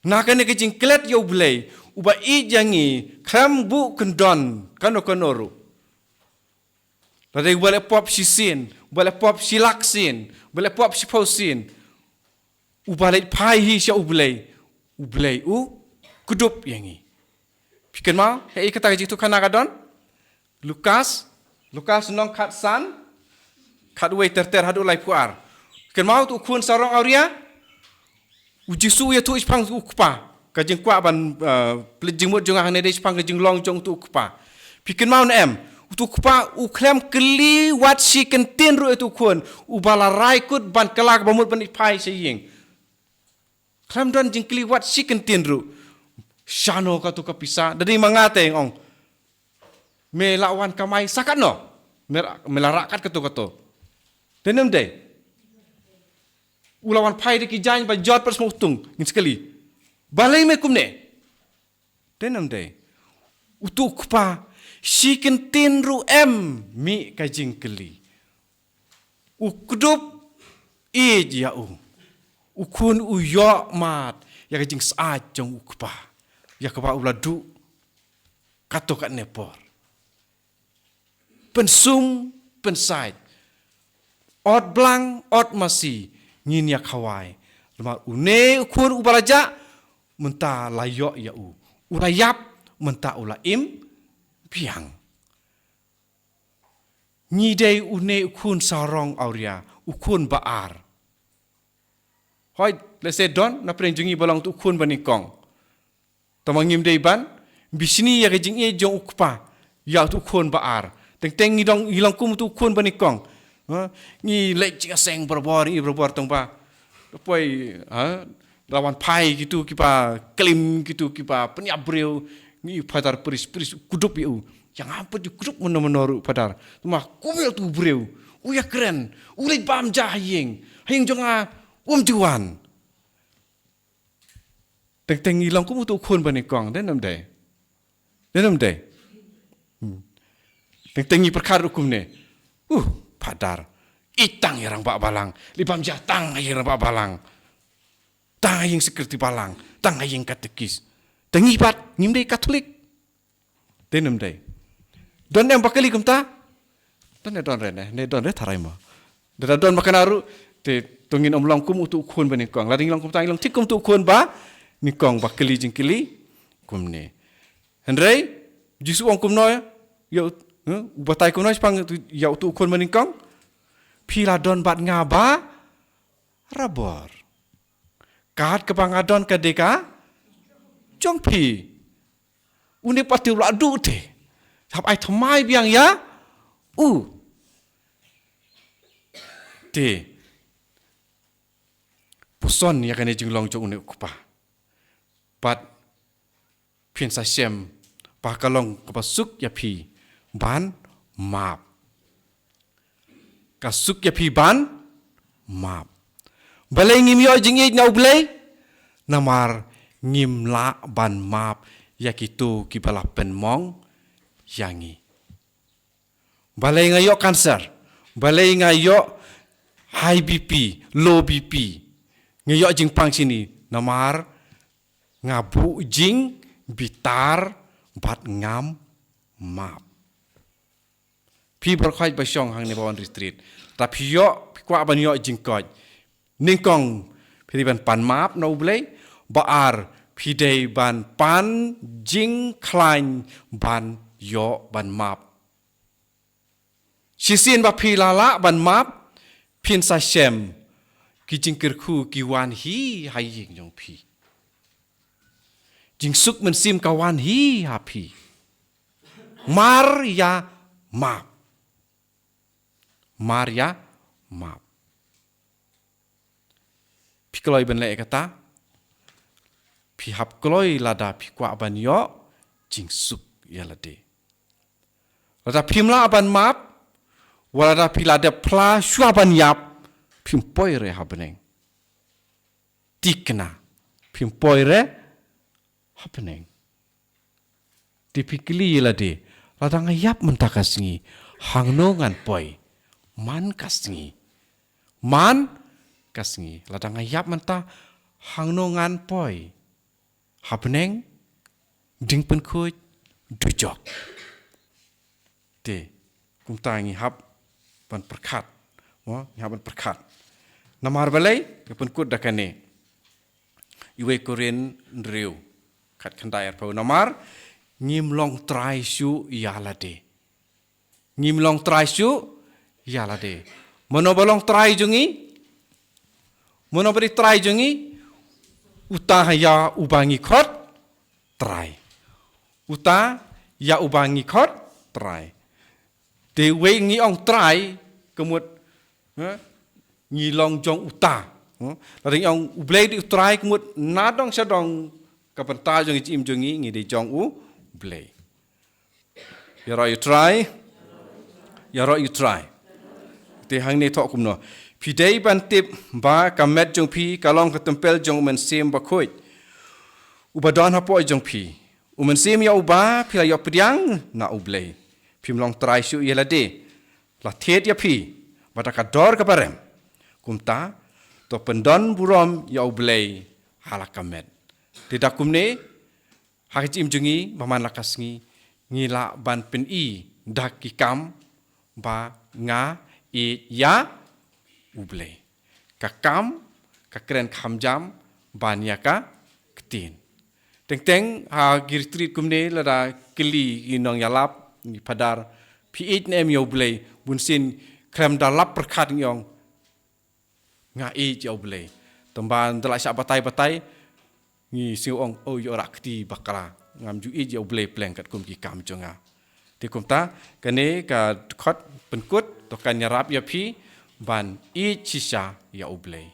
Na kane ka jingklet ïa U Blei, uba ïeit ïa ngi, khlem buh kyndon kano kano ruh. Lada uba leh pop shisien, uba leh pop shilak sien, uba leh pop shiphew sien, uba leit phai hi sha U Blei, U Blei u kdup ïa ngi. Phi kynmaw, hei kata ka jingïathuhkhana ka don? Lukas, Lukas lynnong khatsan, khatwei ter ter haduh laiphew ar. Kynmaw utu u khun sarong awria? U Jisu u ïathuh shaphang utu u kpa. Ka jingkwah ban, uh, pynleit jingmut jong nga hangne dei shaphang ka jinglong jong utu u kpa. Phi kynmaw ne em? Utu u kpa u khlem kylli wat shi kyntien ruh ïa utu u khun. Uba la rai kut ban kylla kaba mut ban leit phai sha ïing. Khlem don jingkylli wat shi kyntien ruh. Shano katu ka pisa? Da dei ma nga te ong, me la wan kamai sa katno? Me, me la rah kat kato kato. Te ym dei? U la wan phai da ki jaiñ ba jot pat sngewtung, ngin sa kylli. Balei me kumne? Te ym dei? Utu u kpa, shi kyntien ruh em mih ka jingkylli. U kdup ïeit ïa u. U khun u ïoh mad ïa ka jingsyaid jong u kpa, ïa kaba u la duh kato katne por. Pynsum, pynsaid. Ot blang, ot masi, ngin ïa khawai. Namar une u khun uba la jah, mynta la ïoh ïa u. U la ïap, mynta u la im biang. Ngi dei une u khun sarong awria, u khun ba ar. Hooid, lehse don na pdeng jong ngi ba long utu u khun ba nyngkong. Tangba ngim dei ban bishni ïa ka jingïeit jong u kpa ïa utu u khun ba ar. Teng teng ngi dang, ngi long kum utu u khun ba nyngkong. Ha? Ngi leit jingïaseng barabor, ngi barabor tangba. Poi, ha? La wan phai kitu kiba klim, kitu kiba pynïap briew, ngi, Phadar, pris, pris, kdup ïa u. Ïa nga pat ju kdup mano mano ruh, Phadar. Tangba kum ïa utu u briew, u ïakren, u leit bam ja ha ïing. Ha ïing jong nga um ju wan. Teng teng ngi long kum utu u khun ba nyngkong, dei ne ym dei? Dei ne ym dei? Hmm. Teng teng ngi pyrkhat ruh kumne. Uh, Phadar, ïeit tang ïa rangbah balang. Leit bam ja tang ha ïing rangbah balang. Tang ha ïing secretary balang. Tang ha ïing katekis. Te ngi pat, ngim dei Katholik. Dei ne ym dei? Don ne em ba kylli kumta? Don ne, don re ne, ne don re tharai mo. Da don ba kane ruh, te to ngin ym long kum utu u khun ba nyngkong. Lada ngi long kumta, ngi long thik kum utu u khun ba nyngkong ba kylli jingkylli kumne. Hynrei Jisu u ong kumno ïa u, eh, u batai kumno shaphang ïa utu u khun ba nyngkong? Phi la don bad nga barabor. Kat kaba nga don ka dei ka jong phi. Une pat te u la duh te, hap ai thymmai biang ïa u. Te puson ïa kane jinglong jong une u kpa. Bad phin sa shem ba ka long kaba suk ïa phi ban map. Ka suk ïa phi ban map. Balei ngim ïoh jingïeit na U Blei? Namar ngim lah ban map ïa kito kiba la pynmong ïa ngi. Balei nga ïoh cancer? Balei nga ïoh high B P, low B P? Nga ïoh jingpang shini namar nga buh jingbitar bad ngam map. Phi baroh khoit ba shong hangne ba wan retreat, lada phi ïoh, phi kwah ban ïoh jingkoit, nyngkong phi dei ban pan map na U Blei, ba ar phi dei ban pan jingkhlaiñ ban ïoh ban map. Shisien ba phi la lah ban map, phin sa shem ki jingkyrkhu ki wan hi ha ïing jong phi. Jingsuk mynsiem ka wan hi ha phi. Mar ïa map. Mar ïa map. Phi kloi ban leh kata? Phi hap kloi lada phi kwah ban ïoh jingsuk ïa lade. Lada phim lah ban map, wat lada phi la dep phla shuwa ban ïap, phim poi re ha bneng. Thikna, phim poi re ha bneng. Te phi kylli ïa lade, lada nga ïap mynta ka sngi, hangno ngan poi? Man ka sngi. Man ka sngi. Lada nga ïap mynta, hangno ngan poi? Ha bneng, ding pynkhuid, dujok. Te, kumta ngi hap ban pyrkhat. Mo, ngi hap ban pyrkhat. Namar balei, nga pynkut da kane. Iwei Korinth hynriew, khatkhyndai arphew. Namar, ngim long trai shuh ïa lade. Ngim long trai shuh ïa lade. Mano ba long trai jong ngi? Mano ba dei trai jong ngi? Uta ïa uba ngi khot trai. Uta ïa uba ngi khot trai. Te wei ngi ong trai, ka mut, ha? Ngi long jong uta. Ha? Lada ngi ong U Blei dei u trai, ka mut nadong shadong ka bynta jong ngi, jingim jong ngi, ngi dei jong U Blei. Ïaroh ïa u Trai. Ïaroh ïa u Trai. Te hangne thoh kumno. Phi dei ban tip ba ka met jong phi ka long ka templ jong U Mynsiem Bakhuid, uba don hapoh jong phi. U Mynsiem ïa uba phi la ïoh pdiang na U Blei. Phim long trai shuh ïa lade. La thied ïa phi bad da ka dor kaba rem. Kumta, to pyndon burom ïa U Blei ha la ka met. Te da kumne, ha ka jingim jong ngi, ba man la ka sngi, ngi lah ban pyni da ki kam ba nga ïeit ïa U Blei. Ka kam, ka kren kham jam, ban ïa ka ktien. Teng teng, ha ki retreat kumne lada kylli ki nongïalap, ki phadar, phi ïeit ne em ïa U Blei, bunsien khlem da lap pyrkhat ngi ong, nga ïeit ïa U Blei. Tang ba nda la shah batai batai, ngi sngew ong, oh, ïoh rah kti bakla. Ngam ju ïeit ïa U Blei pleng katkum ki kam jong nga. Te kumta, kane ka dkhot pynkut, to kan ïarap ïa phi, ban ïeit shisha ïa U Blei.